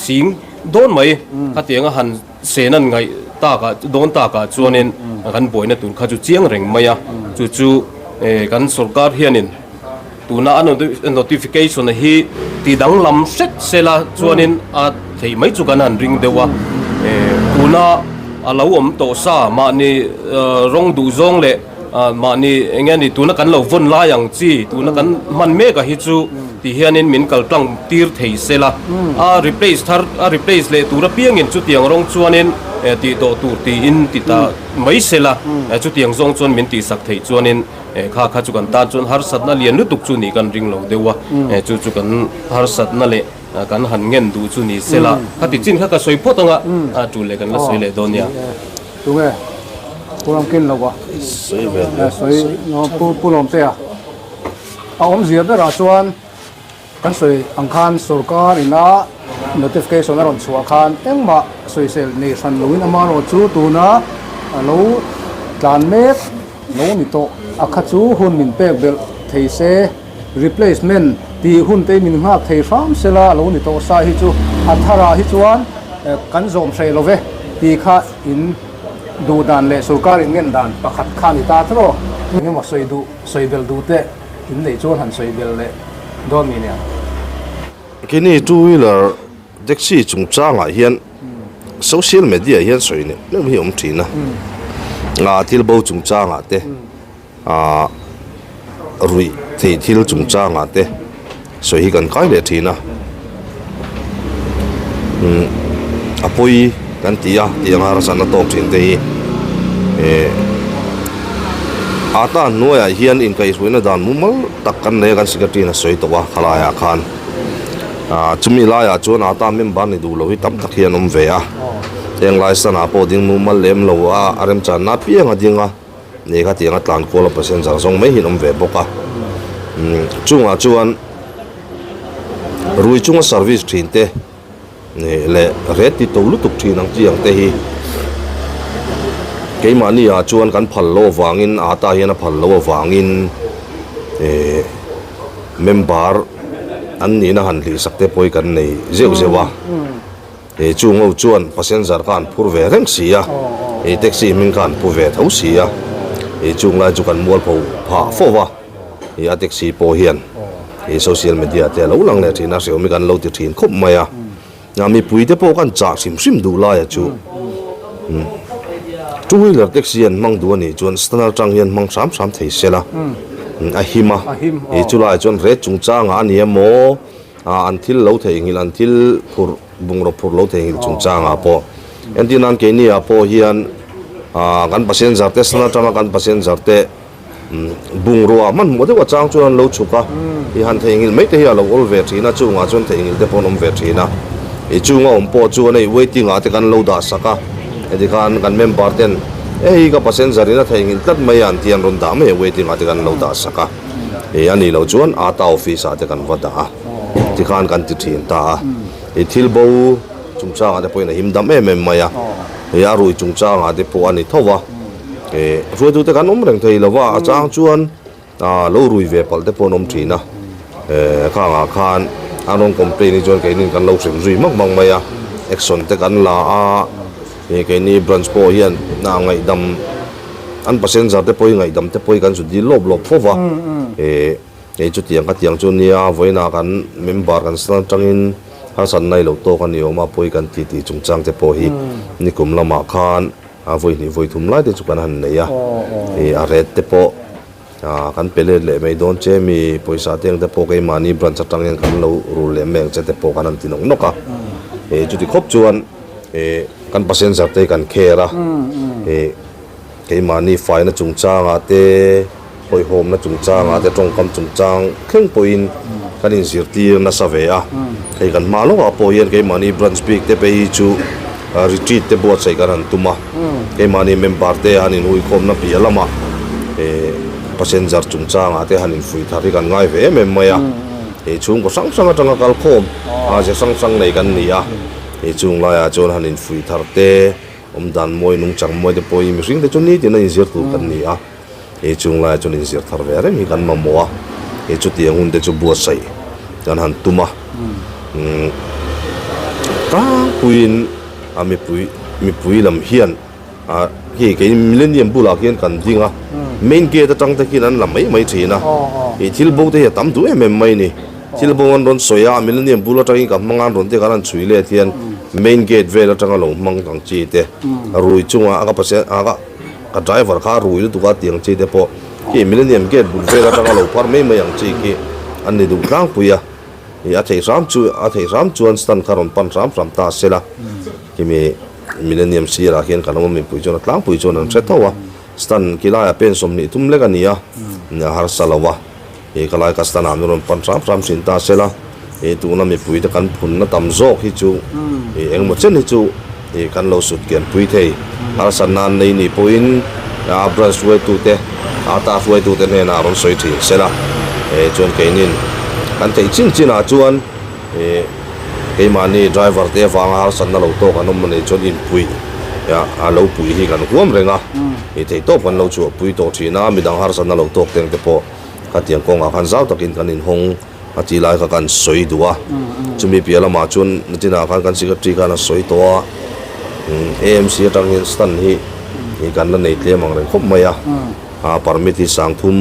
sing dawn mai khatianga han Sen an ngaih takah dawn takah chuanin kan buaina tur kha chu chiang reng mai a, chu chu kan sorkar hianin tuna a notification hi ti danglam hret sela chuanin a theih mai chu kan han ring deuh a, tuna a lo awm tawh sa mahni rawng duh zawng leh mahni eng nge ni tuna kan lo vawn lai ang chi tuna kan hman mek a hi chu Ti hianin min kal tlang tir thei se la, a replace thar a replace leh tur apiangin chutiang rawng chuanin tih tawh tur tiin ti ta mai se la, chutiang zawng chuan min tihsak theih chuanin kha kha chu kan tan chuan harsatna lian lutuk chu nih kan ring lo deuh a, chu chu kan harsatna leh kan han ngen duh chu ni se la, khati chin kha ka sawi phawt anga a tul leh kan la sawi leh dawn nia. Tunge Pu Ramkin lo a? Sawi ve hle. Sawi Pu Lawmtea a awmzia berah chuan Kan sawi ang khan sorkar ina notification a rawn chhuah khan engmah sawisel nei hran loin amaherawh chu tuna a lo tlan mek lo ni tawh. A kha chu hun min pek belh thei se, replacement tih hun te min nghak thei hram sela a lo ni tawh sa hi chu a tharah hi chuan kan zawm hreh lo ve tih kha in duh dan leh sorkar in ngen dan pakhat kha a ni ta tawh. Engemaw sawi duh sawi belh duh teh. In neih chuan han sawi belh leh dawn mi nia. Keini two wheeler taxi chungchangah hian social media hian sawi neuh neuh hi a awm thin a, ah thil bo chungchangah te ah ruih theih thil chungchangah te sawi hi kan kai leh thin a. Umm a pawi kan ti a tih anga harsatna tawk thin te hi eh a tan hnuaiah hian inkaihhruaina dan mumal tak kan nei a kan secretary in a sawi tawh a khalaiah khan ah chumi laiah chuan a tan member ni duh lo hi tam tak hi an awm ve a heng lai sanah pawh ding mumal lem lo a a remchanna apiang a ding a. Ni kha tianga tlan kual a passenger zawng mai hi an awm ve bawk a umm chungah chuan rui chunga service thin te leh ret ti to lutuk thin ang chi ang te hi keimahni ah chuan kan phal loh avangin a tah hian a phal loh avangin ehh member an nihna han hlihsak te pawh hi kan nei zeuh zeuh a. He chung ho chuan passenger kha an phur ve reng si a, he taxi hming kha an pu ve tho si a, he chung lai chu kan mualpho phah fo va, he a taxi pawh hian he social media te a lo lang leh thin a, hrehawm hi kan lo ti thin khawp mai a, a mipui te pawh kan chah hrim hrim duh laia chu two wheeler taxi an hmang duh a nih chuan stand atang hian hmang hram hram thei se la, a him a, he chulaiah chuan rate chungchangah a ni emaw. Ah an thil lo theihnghilh an thil phurh bungraw phurh lo theihnghilh chungchangah pawh entir nan keini ah pawh hian ah kan passenger te sana atanga kan passenger te bungrua hmanhmawh deuh achang chuan an lo chhuk a i han theihnghilh mai te hi a lo awl ve thin a chungah chuan theihnghilh te pawh an awm ve thin a i chunga awm pawh chuan hei waiting ah te kan lo dah sak a heti khan kan member ten hei ka passenger in a theihnghilh tlat mai a an tih an rawn dah mai a waiting ah te kan lo dah sak a. Ih a nih loh chuan ata office ah te kan va dah a, tikhan kan ti thin ta a, ih thil bo chungchangah te pawhin a him dam em em mai a, ih a rui chungchangah te pawh a ni tho va, ih hruaitute kan awm reng thei lo va, a chang chuan ah lo rui ve palh te pawh an awm thin a, eh khangah khan an rawn complain hi chuan keinin kan lo hrem zui mak mak mai a, action te kan la a, ih keini branch pawh hian a ngaihdam. An passenger te pawh hi ngaihdam te pawh hi kan zu dil lawp lawp fo va, eh kei chutiang ka tiang chu nia vawiinah kan member kan san atangin harsatna i lo tawk a ni awm a pawi kan ti tih chungchang te pawh hi nikum lamah khan a vawi hnih vawi thum lai te chu kan han nei a, eh a rate te pawh ah kan pe let leh mai dawn che mi pawisa te ang te pawh keimahni branch atang hian kan lo rul leh mai ang che te pawh kan han ti nawk nawk a, eh chuti khawp chuan eh kan passenger te hi kan care a, eh. Keimahni faina chungchangah te, hawihhawmna chungchangah te, tawngkam chungchang thleng pawhin kan inzirtir nasa ve a. Hei kan hma lawkah pawh hian keimahni branch bik te phei hi chu retreat te buatsaih kan han tum a. Keimahni member te han inhuikhawmna piah lamah passenger chungchangah te han infuih thar hi kan ngai ve em em mai a. Hei chhungkaw hrang hrang atanga kalkhawm ze hrang hrang nei kan ni a. Hei chung laiah chuan han infuih thar te. Awm dan mawi nungchang mawi te pawh hi mihring te chu nitin a inzir tur kan ni a, hei chung laiah chuan inzir thar ve reng hi kan mamawh a, hei chutiang hun te chu buatsaih kan han tum a, umm tlangpuiin a mipui mipui lam hian ah hei kei millennium bulah khian kan ding a, main gate atang te khian an la mai mai thin a, hei thil bo te hi a tam duh em em mai a ni. Thil bo an rawn sawi a, Millennium bul atangin ka hmang a, an rawn te kan han chhui let hian main gate vel atanga lo hmang ang chi te, rui chunga a ka pasien a ka ka driver kha a rui lutuk a tih ang chi te pawh khi Millennium gate bul vel atanga lo phar mai mai ang chi khi an ni duh tlangpui a, ih a theih hram chu a theih hram chuan stand kha rawn pan hram hram ta se la khimi. Millennium sirah khian kan awm a, mipui chuan a tlangpui chuan an hre tho a, stand khi laiah pen 20 tum lek a ni a, a harsa lo a, he ka lai ka stand ah min rawn pan hram hram thin ta se la, he tuna mipui te kan phunna tam zawk hi chu engemaw chen hi chu kan lo sut kian pui thei, harsatna an nei nih pawhin a branch hruaitute a ta hruaitute hnenah rawn sawi thin se la, chuan keinin kan theih chin chinah chuan. Ih keimahni driver te avanga harsatna lo tawk an awm a nih chuan inpuih a lo puih hi kan huam reng a, ih theihtawp kan lo chhuahpui tawh thin a, midang harsatna lo tawk teng te pawh khatiang kawngah khan zau takin kan inhawng a tih lai kha kan sawi duh a, chumi piah lamah chuan natinah khan kan secretary khan a sawi tawh a, AMC atang hian stand hi ih kan la nei tlem ang reng khawp mai a, permit hi sangthum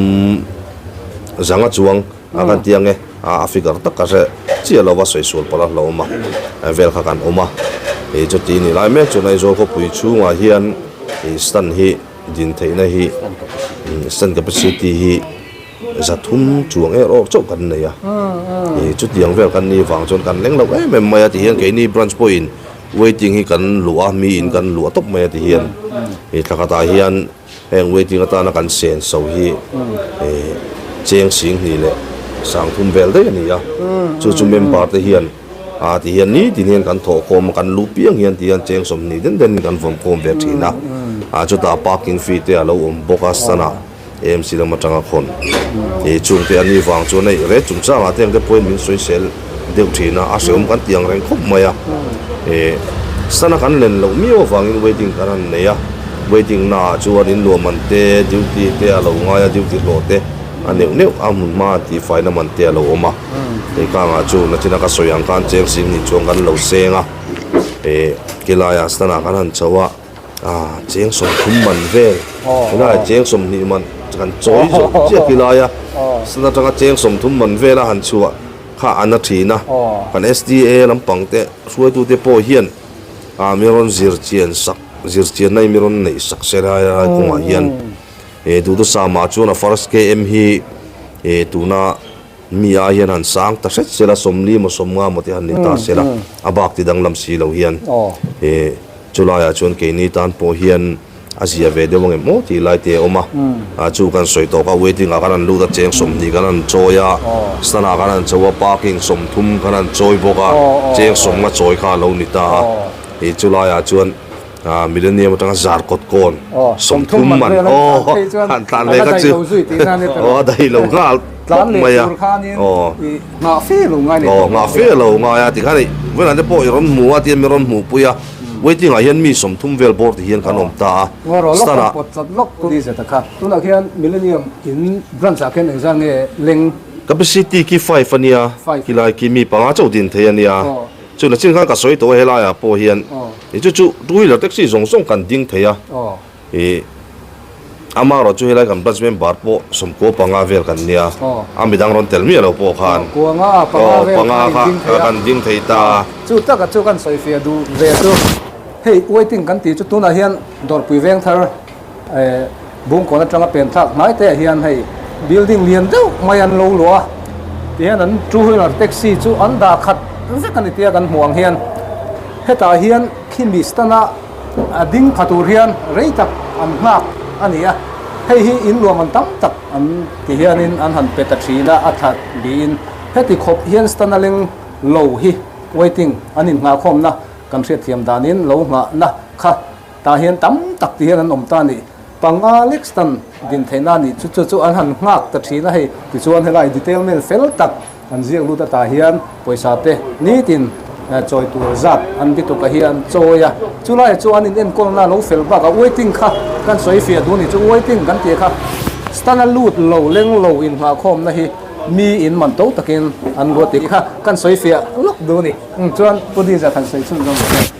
zanga chuang. A kan ti ang e, a figure tak ka hre chiah lo va, sawi sual palh a hlauhawm a, vel kha kan awm a, ih chuti ni lai mek chuan Aizawl khawpui chhungah hian ih stand hi din theihna hi stand capacity hi zathum chuang er awr chauh kan nei a, ih chutiang vel kan nih vang chuan kan leng lo em em mai a ti hian keini branch pawhin waiting hi kan luh a, miin kan luh a tawp mai a ti hian ih thla khatah hian. Heng waiting atana kan sen so hi cheng sing hnih leh sang thum vel daih a ni a, chu chu member te hian ah ti hian nitin hian kan thawh khawm a, kan luh piang hian ti hian cheng 20 den den in kan vawm khawm ve thin a, ah chutah parking fee te a lo awm bawk a stanah AMC lam atanga khawn chungte a nih vang chuan hei rate chungchangah te ang te pawhin min sawisel deuh thin a, a hrehawm kan ti ang reng khawp mai a, eh sana kan len loh miau avangin waiting kan han nei a, waiting naah chuan in nuam man te, duty te a lo ngai a, duty hlawh te a neuh neuh a, hmun hma an tihfaina man te a lo awm a, hei kangah chu nachina ka sawi ang khan cheng sing nih chuan kan lo seng a, eh kelaiah stanah kan han chho a. Ah cheng 30 man vel helaiah cheng 20 man kan chawi zawh chiah ti laia sana atanga cheng 30 man vela han chhuah kha a na thin a kan S_D_A lampang te hruaitute pawh hian ah mi rawn zir chian sak zir chianna hi mi rawn neih sak se lai lai kawngah hian eh duhthusama chuan a first K_M hi eh tuna. Mi ai hian han sang ta hret sela, 40 maw 50 maw te han ni ta sela, a bak ti danglam si lo hian eh chulaiah chuan keini tan pawh hian a zia ve deuh ang em aw tih lai te a awm a, ah chu kan sawi tawk a, waiting ah kan han lut a, cheng 20 kan han chawi a, stand ah kan han cho a, parking 30 kan han chawi bawk a, cheng 50 chawi kha a lo ni ta a, eh chulaiah chuan. Ah Millennium atanga zar kawt kawn 30 man aw han tlan leh kha chu aw a daih lo nghal tawp mai a aw aw nghah fe lo ngai a tikhan i vawilah te pawh i rawn hmu a tia mi rawn hmuh pui a waiting ah hian mi 30 vel bawr ti hian kan awm ta a stand ah Capacity khi five a nia khilai khi mi panga chauh din thei a nia. Chu na chin khan ka sawi tawh a helaiah pawh hian ih chu chu two wheeler taxi zawng zawng kan ding thei a ih amaherawh chu helai kan branch member pawh 95 vel kan nia a midang rawn tel miah lo pawh khan aw panga kha kan ding thei ta a. Chu taka chu kan sawi fiah duh ve chu hei waiting kan tih chu tunah hian dawrpui veng thar eh Bungkawn atanga pen thlak hnai te ah hian hei building lian deuh mai an lo luah a tihian an two wheeler taxi chu an dah khat vek a ni tia kan hmuh ang hian hetah hian khimi stand a a ding pha tur hian rei tak an nghak a ni a hei hi in nuam an tam tak an ti hianin an han pe ta thin a a thla niin heti khawp hian stand a leng lo hi waiting an inngahkhawmna kan hriatthiam danin lo nghahna kha. Tah hian tam tak ti hian an awm ta a ni. Panga lek stand din theihna a nih chu chu chu an han nghak ta thin a hei. Tichuan helai detail mail fel tak an ziak lut atah hian pawisa te nitin chawi tur zat an bituk a hian chawi a. Chulaiah chu an in enkawlna lo fel bak a waiting kha kan sawi fiah duh a ni chu waiting kan tih kha stand a lut lo leng lo inngahkhawmna hi mi in man to takin an luat tih kha kan sawi fiah lawk duh a ni. Chuan Pu Dizat han sawi chhunzawm rawh se.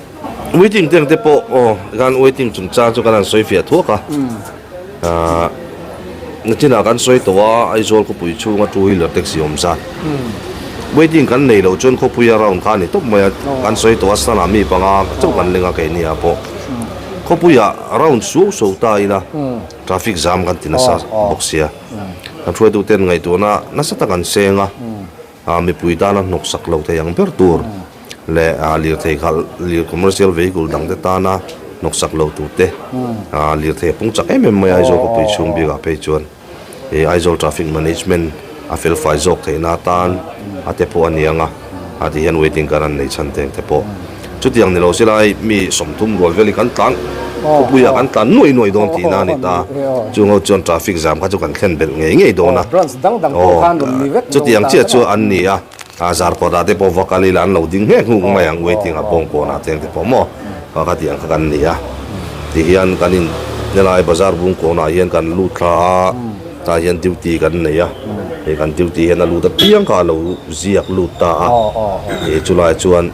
Waiting te ang te pawh aw kan waiting chungchang chu kan han sawi fiah thuak a ahh nachinah kan sawi tawh a Aizawl khawpui chhunga two wheeler taxi awm zat waiting kan nei loh chuan khawpuia round kha a ni tawp mai a kan sawi tawh a stand ah mi panga chauh kan leng a keini ah pawh khawpuia round suau suau ta ila traffic jam kan ti nasa bawk sia kan hruaitu ten ngaihtuahna nasa tak an seng a ah mipui tana hnawksak lo thei ang ber tur. Leh lirthei khalh lir commercial vehicle dang te tana hnawksak lo tur te lirthei a pung chak em em mai a Aizawl khawpui chhung bikah phei chuan he Aizawl traffic management a felfai zawk theihna atan a te pawh a ni ang a a ti hian waiting car an nei chhan teng te pawh chutiang ni lo se lai mi 30 rual vel hi kan tlan khawpuiah kan tlan nuai nuai dawn tihna a ni ta chung ho chuan traffic jam kha chu kan thlen belh ngei ngei dawn a aw chutiang chiah chu an ni a. A zar kawtah te pawh va kal ila an lo ding nghek nghuk mai ang waiting a bawng kawnah te ang te pawh maw kha kha tih ang kha kan ni a tihian kan in helai bazar bung kawnah hian kan lut thla a tah hian duty kan nei a hei kan duty hian a lut apiang kha a lo ziak lut ta a ih chulai chuan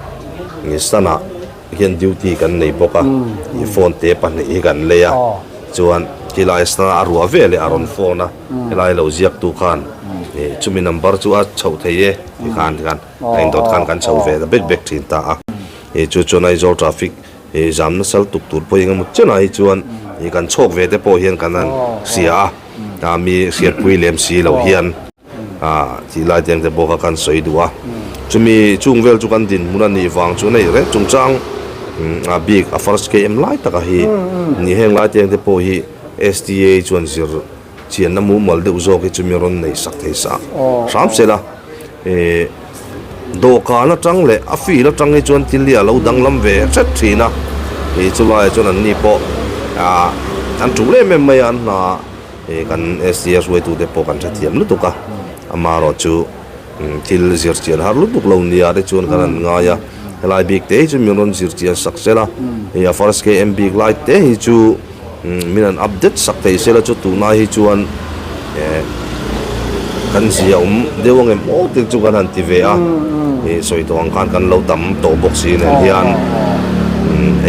stand ah hian duty kan nei bawk a ih phone te pahnih hi kan lei a chuan khilai stand ah a ruah veleh a rawn phone a. Helai lo ziaktu khan ih chumi number chu a chhoh thei e ti khan tikhan a indawt khan kan chho ve ta bek bek thin ta a. Ih chu chuan Aizawl traffic ih zam nasal tuk tur pawh eng emaw chenah hi chuan ih kan chhawk ve te pawh hian kan han hria a, ah mi hriatpui lem si lo hian ah tih lai te ang te pawh kha kan sawi duh a. Chumi chung vel chu kan dinhmun a nih vang chuan hei reng chungchang a bik a first KM lai taka hi ni heng lai te ang te pawh hi STA chuan zir Chianna mumal deuh zawk hi chu mi rawn nei sak thei sa hram se la, eh dawhkan atang leh a field atang hi chuan thil hi a lo danglam ve hret thin a, eh chulaiah chuan anni pawh ah an tul em em mai a an hna eh kan SDA hruaitute pawh kan hrethiam lutuk a, amaherawhchu thil zir chian har lutuk lo nia te chuan kan han ngai a, helai bik te hi chu mi rawn zir chian sak se la, hei a first KM bik lai te hi chu. Min an update sak thei sela chu tunai hi chuan eh kan zia awm deuh ang em aw tih chu kan han ti ve a, ih sawi tawh ang khan kan lo tam tawh bawk si nen hian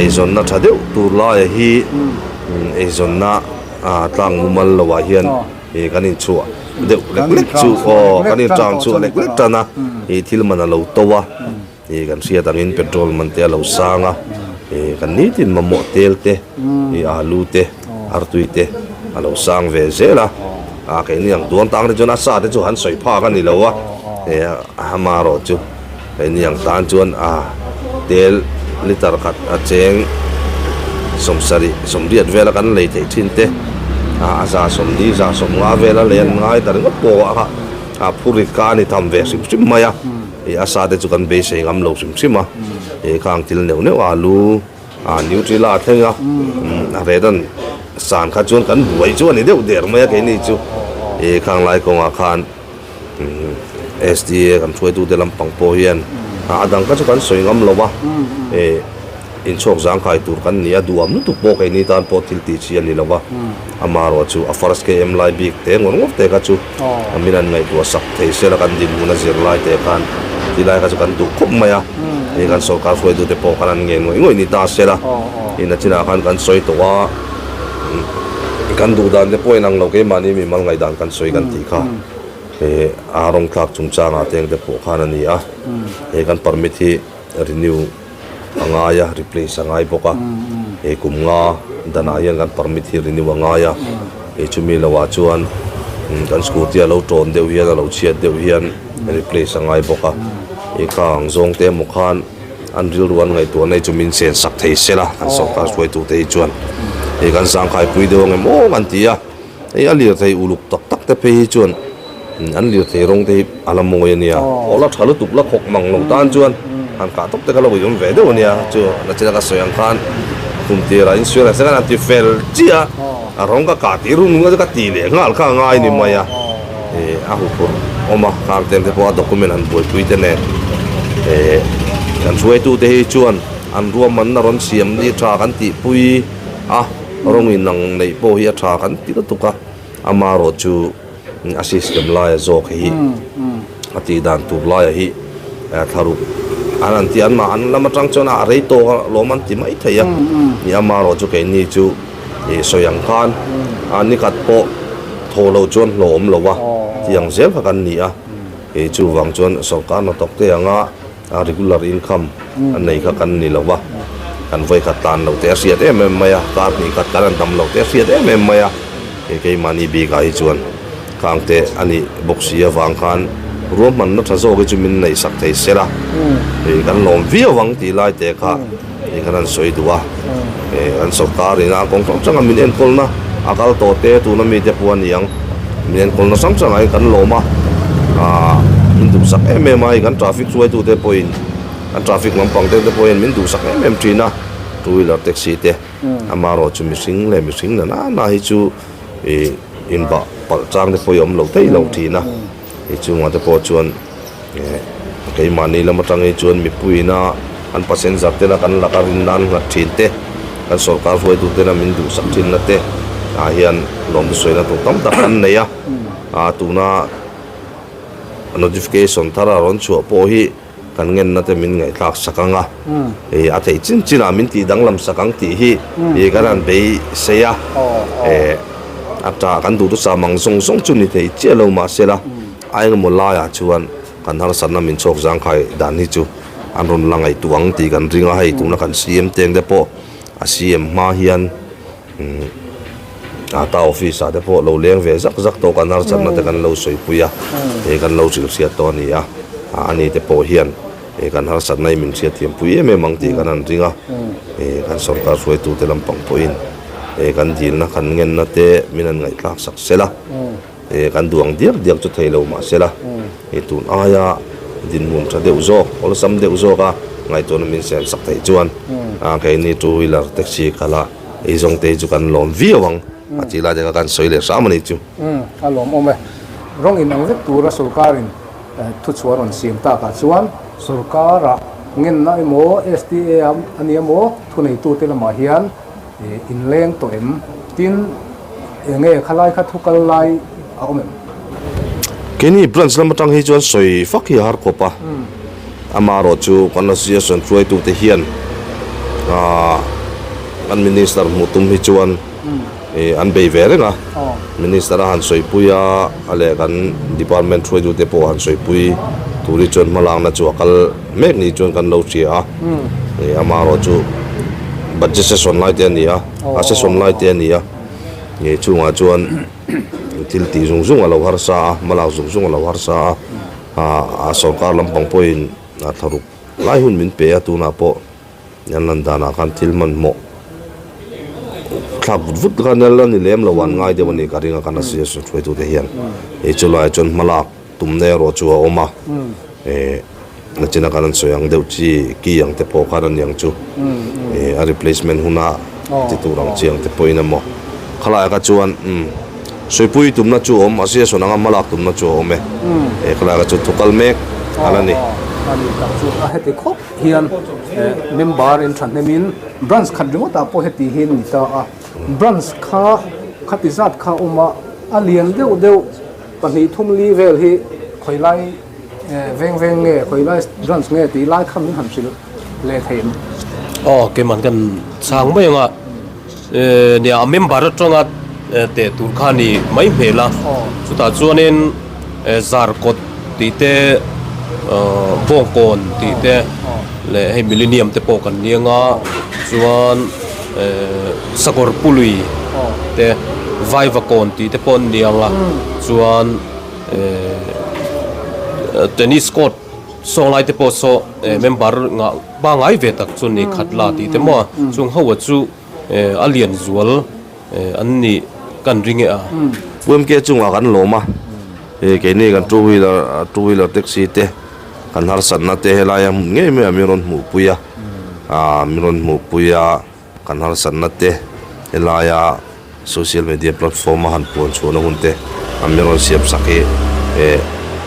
eizawnna tha deuh tur laia hi eizawnna ah tlang mumal lo ah hian ih kan inchhuah deuh lek lek chu aw kan intang chhuah lek lek tan a, ih thil man a lo to a. Ih kan hriat angin petrol man te a lo sang a, ih kan nitin mamawh tel te, ih alu te, artui te a lo sang ve zel a, ah keini ang duang tang te chuan a sa te chu han sawi phak a ni lo a, ih amaherawh chu keini ang tan chuan ah tel liter khat a cheng 70 80 vela kan lei theih thin te, ah a 140 150 vela lei an ngai ta ringawt pawh a ah phurit kha a ni tham ve hrim hrim mai a. Ih a sa te chu kan beisei ngam lo hrim hrim a, ih khang thil neuh neuh a lu a Nutella a thleng a, a ret an san kha chuan kan buai chu a ni deuh der mai a keini chu ih khang lai kawngah khan SDA kan hruaitute lampang pawh hian a dang kha chu kan sawi ngam lo a, ih. Inchhawk zangkai tur kan ni a, duham lutuk pawh keini tan pawh thil tih chi a ni lo va, amaherawh chu a first KM lai bik te ngawr ngawr te kha chu min han ngaihtuah sak thei sela kan dinhmun a zir lai te khan ti lai kha chu kan duh khawp mai a, hei kan sorkar hruaitute pawh khan an ngen ngawih ngawih ni ta sela, ina chinah khan kan sawi tawh a, kan duh dan te pawh inang lo keimahni mimal ngaihdan kan sawi kan tih kha he a rawng thlak chungchangah te engte pawh khan a ni a, he kan permit hi renew. a ngai a, replace a ngai bawk a, he kum nga danah hian kan permit hi renew a ngai a, hei chumi lohah chuan kan scooty a lo tawn deuh hian a lo chhiat deuh hian replace a ngai bawk a, hei kha ang zawng te emaw khan an rilru an ngaihtuah na hi chu min chen sak thei se la kan sorkar hruaitute hi chuan hei kan zangkhaipui deuh ang em aw kan ti a. Hei a lirthei uluk tak tak te phei hi chuan an lirthei rawng te hi a la mawi a nia, aw la tha lutuk la khawk mang lo tan chuan han kah tawp te kha lo awm ve deuh a nia, chu nachina ka sawi ang khan kum tirah insurance te khan an ti fel chiah a, a rawng ka kah tih run run ka ti leh nghal kha a ngai ni mai a, ih a huphurh awm a khang te te pawh a document han buaipui te nen ih kan hruaitute hi chuan an ruahmanna rawn siam hi tha kan tihpui a. Rawng inang neih pawh hi a tha kan ti lutuk a, amaherawh chu a system laia zawk hi a tih dan tur laia hi thlaruk an han ti an an lam atang chuan a rei tawk a lawm an ti mai thei a, ni amaherawh chu keini chu ih sawi ang khan a nikhat pawh thaw loh chuan hlawh awm lo a tih ang zel kha kan ni a, ih chuvang chuan sorkar hnathawk te anga. A regular income a nei kha kan ni lo va, kan vawikhat tlan lo teh a hriat em em mai a, kar hnih khat kan han dam lo teh a hriat em em mai a, hei keimahni bikah hi chuan khang te a nih bawk si avang khan Ruahmanna tha zawk hi chu min neih sak thei se la, kan lawm viau ang tih lai te kha kan han sawi duh a. Kan sawrkar ina kawng hrang hranga min enkawlna a kal tawh te tuna mite pawh a ni ang. Min enkawlna hrang hrangah hian kan lawm a, min duhsak em em a, hei kan traffic hruaitute pawhin kan traffic lampang te te pawhin min duhsak em em thin a, two wheeler taxi te amaherawh chu mihring leh mihring na na hi chu ih inbah palh chang te pawh hi a awm lo thei lo thin a. Hei chungah te pawh chuan eh keimahni lam atang hi chuan mipuiina an passenger tena kan laka rinna an nghat thin te, kan sawrkar hruaitu tena min duhsak thinna te ah hian lawmtu sawina tur tam tak an nei a. Ah tuna notification thar a rawn chhuah pawh hi kan ngenna te min ngaihthlak sak ang a, ih a theih chin chin ah min tih danglam sak ang tih hi ih kan han beisei a, eh a tah kan duh thusa mang zawng zawng chu ni thei chiah lo mahsela a engemaw laiah chuan kan harsatna min chhawk zangkhai dan hi chu an rawn la ngaihtuah ang tih kan ring a, hei tuna kan CM teng te pawh a CM hma hian. Tata office ah te pawh lo leng ve zak zak tawh kan harsatna te kan lo sawipui a, hei kan lo hrilhhriat tawh a ni a, ani te pawh hian hei kan harsatna hi min hriatthiam pui em em ang tih kan han ring a, hei kan sawrkar hruaitu te lampang pawhin hei kan dilna kan ngenna te min han ngaihthlak sak sel a, hei kan duang diak diak chu thei lo mah sela, hei tun aia dinhmun tha deuh zawk awlsam deuh zawk a ngaihtuahna min siam sak theih chuan keini two wheeler taxi kala. Ei zawng te hi chu kan lawm viau ang a tih lai te kha kan sawi leh hram a nih chu. Umm a lawm awm e. Rawng in ang vek tura sawrkarin thuchhuah rawn siam takah chuan sawrkarah ngenna emaw STA a ni emaw thuneitute lamah hian inleng tawh em? Tin enge khalai kha thu kal lai a awm em? Keini branch lam atang hi chuan sawi fak hi a har khawp a. Amaherawh chu kan association hruaitute hian kan minister hmuh tum hi chuan an bei ve reng a, minister a han sawipui a, a leh kan department hruaitute pawh han sawipui tur hi chuan hmalakna chu a kal mek ni chuan kan lo hria a, amaherawh chu budget session lai te a ni a, a session lai te a ni a, chungah chuan thil tih zung zung a lo harsa a, hmalak zung zung a lo harsa a. A sawrkar lampang pawhin a thlaruk lai hun min pe a, tunah pawh an lan danah khan thil hmanhmawh thlak vut vut khan la ni lem lo an ngai deuh a ni ka ring a, kan association hruaitute hian hei chu laiah chuan hmalak tumna erawh chu a awm a, eh nachina kan an sawi ang deuh chi ki ang te pawh khan a niang chu eh a replacement huna ti tur ang chi ang te pawhin emaw khalaiah kha chuan umm. Suipui tumna chu a awm, association anga hmalak tumna chu a awm e. He khawlai kha chu thu kal mek a la ni. A ni tak chu a heti khawp hian member in thahnemin branch khat ringawtah pawh heti hi a ni ta a. Branch kha khati zat kha a awm a, a lian deuh deuh pahnih thum li vel hi khawilai veng veng nge khawilai branch nge tih lai kha min han hrilh leh thei em? Aw keimah kan chhang mai ang a. Nia a member atanga teh tur kha a ni mai hmel a, chutah chuanin Zarkawt tih te Bawngkawn tih te leh hei Millennium te pawh kan ni anga chuan Sakawr Pului te Vaivakawn tih te pawh an ni anga chuan Tennis court sawnglai te pawh saw member ngah pangngai ve tak chu ni khat la tih te maw chung ho chu a lian zual an nih kan ring e a. UMK chungah kan lawm a, hei keini kan two wheeler two wheeler taxi te kan harsatna te helaia hmun ngei mai ah min rawn hmuhpui a, ah min rawn hmuhpui a. Kan harsatna te helaia social media platform a han puan chhuahna hun te an min rawn siam sak hi eh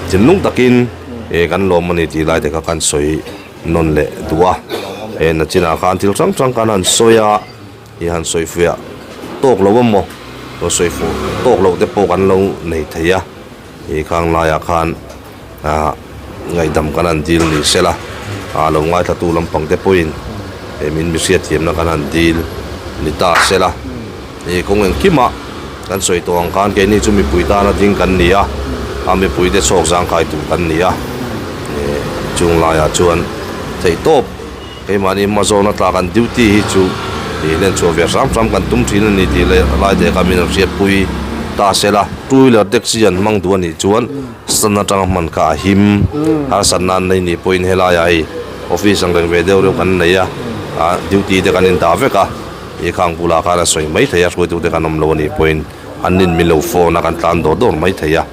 thinlung takin eh kan lawm a ni tih lai te kha kan sawi nawn leh duh a. He nachinah khan thil hrang hrang kan han sawi a, i han sawi fuih a tawk lo emaw lo sawi fuh tawk loh te pawh kan lo nei thei a. I khang laiah khan ah ngaihdam kan han dil ni sela, ah lo ngaithlatu lampang te pawhin he min mi hriatthiamna kan han dil ni ta sela. I kawng engkimah kan sawi tawh ang khan keini chu mipui tana ding kan ni a, a mipuite chhawk zangkai tur kan ni a, chung laiah chuan theihtawp. Keimahni hmazawna tla kan duty hi chu ih hlen chhuah ve hram hram kan tum thin a ni tih leh lai te kha min rawn hriatpui. ta se la, two wheeler taxi an hmang duh a nih chuan stand atanga hman kha a him. Harsatna an nei nih pawhin helaiah hei office ang reng ve deuh reuh kan nei a, duty te kan indah vek a, ih khang bulah khan a sawi mai thei a, hruaitute kan awm lo a nih pawhin an nin min lo phone a kan tlan dawr dawr mai thei a,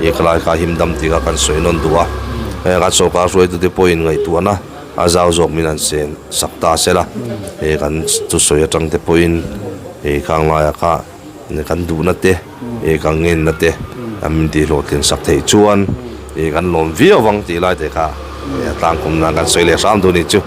ih khalai kha him dam tih kha kan sawi nawn duh a, heng kan sorkar hruaitute pawhin ngaihtuahna a zau zawk min han sen sak ta se la, he kan thusawi atang te pawhin ih khang laiah kha kan duhna te ih kan ngenna te an min tih hlawhtlin sak theih chuan ih kan lawm viau vang tih lai te kha tlangkawm nan kan sawi leh hram duh a nih chu.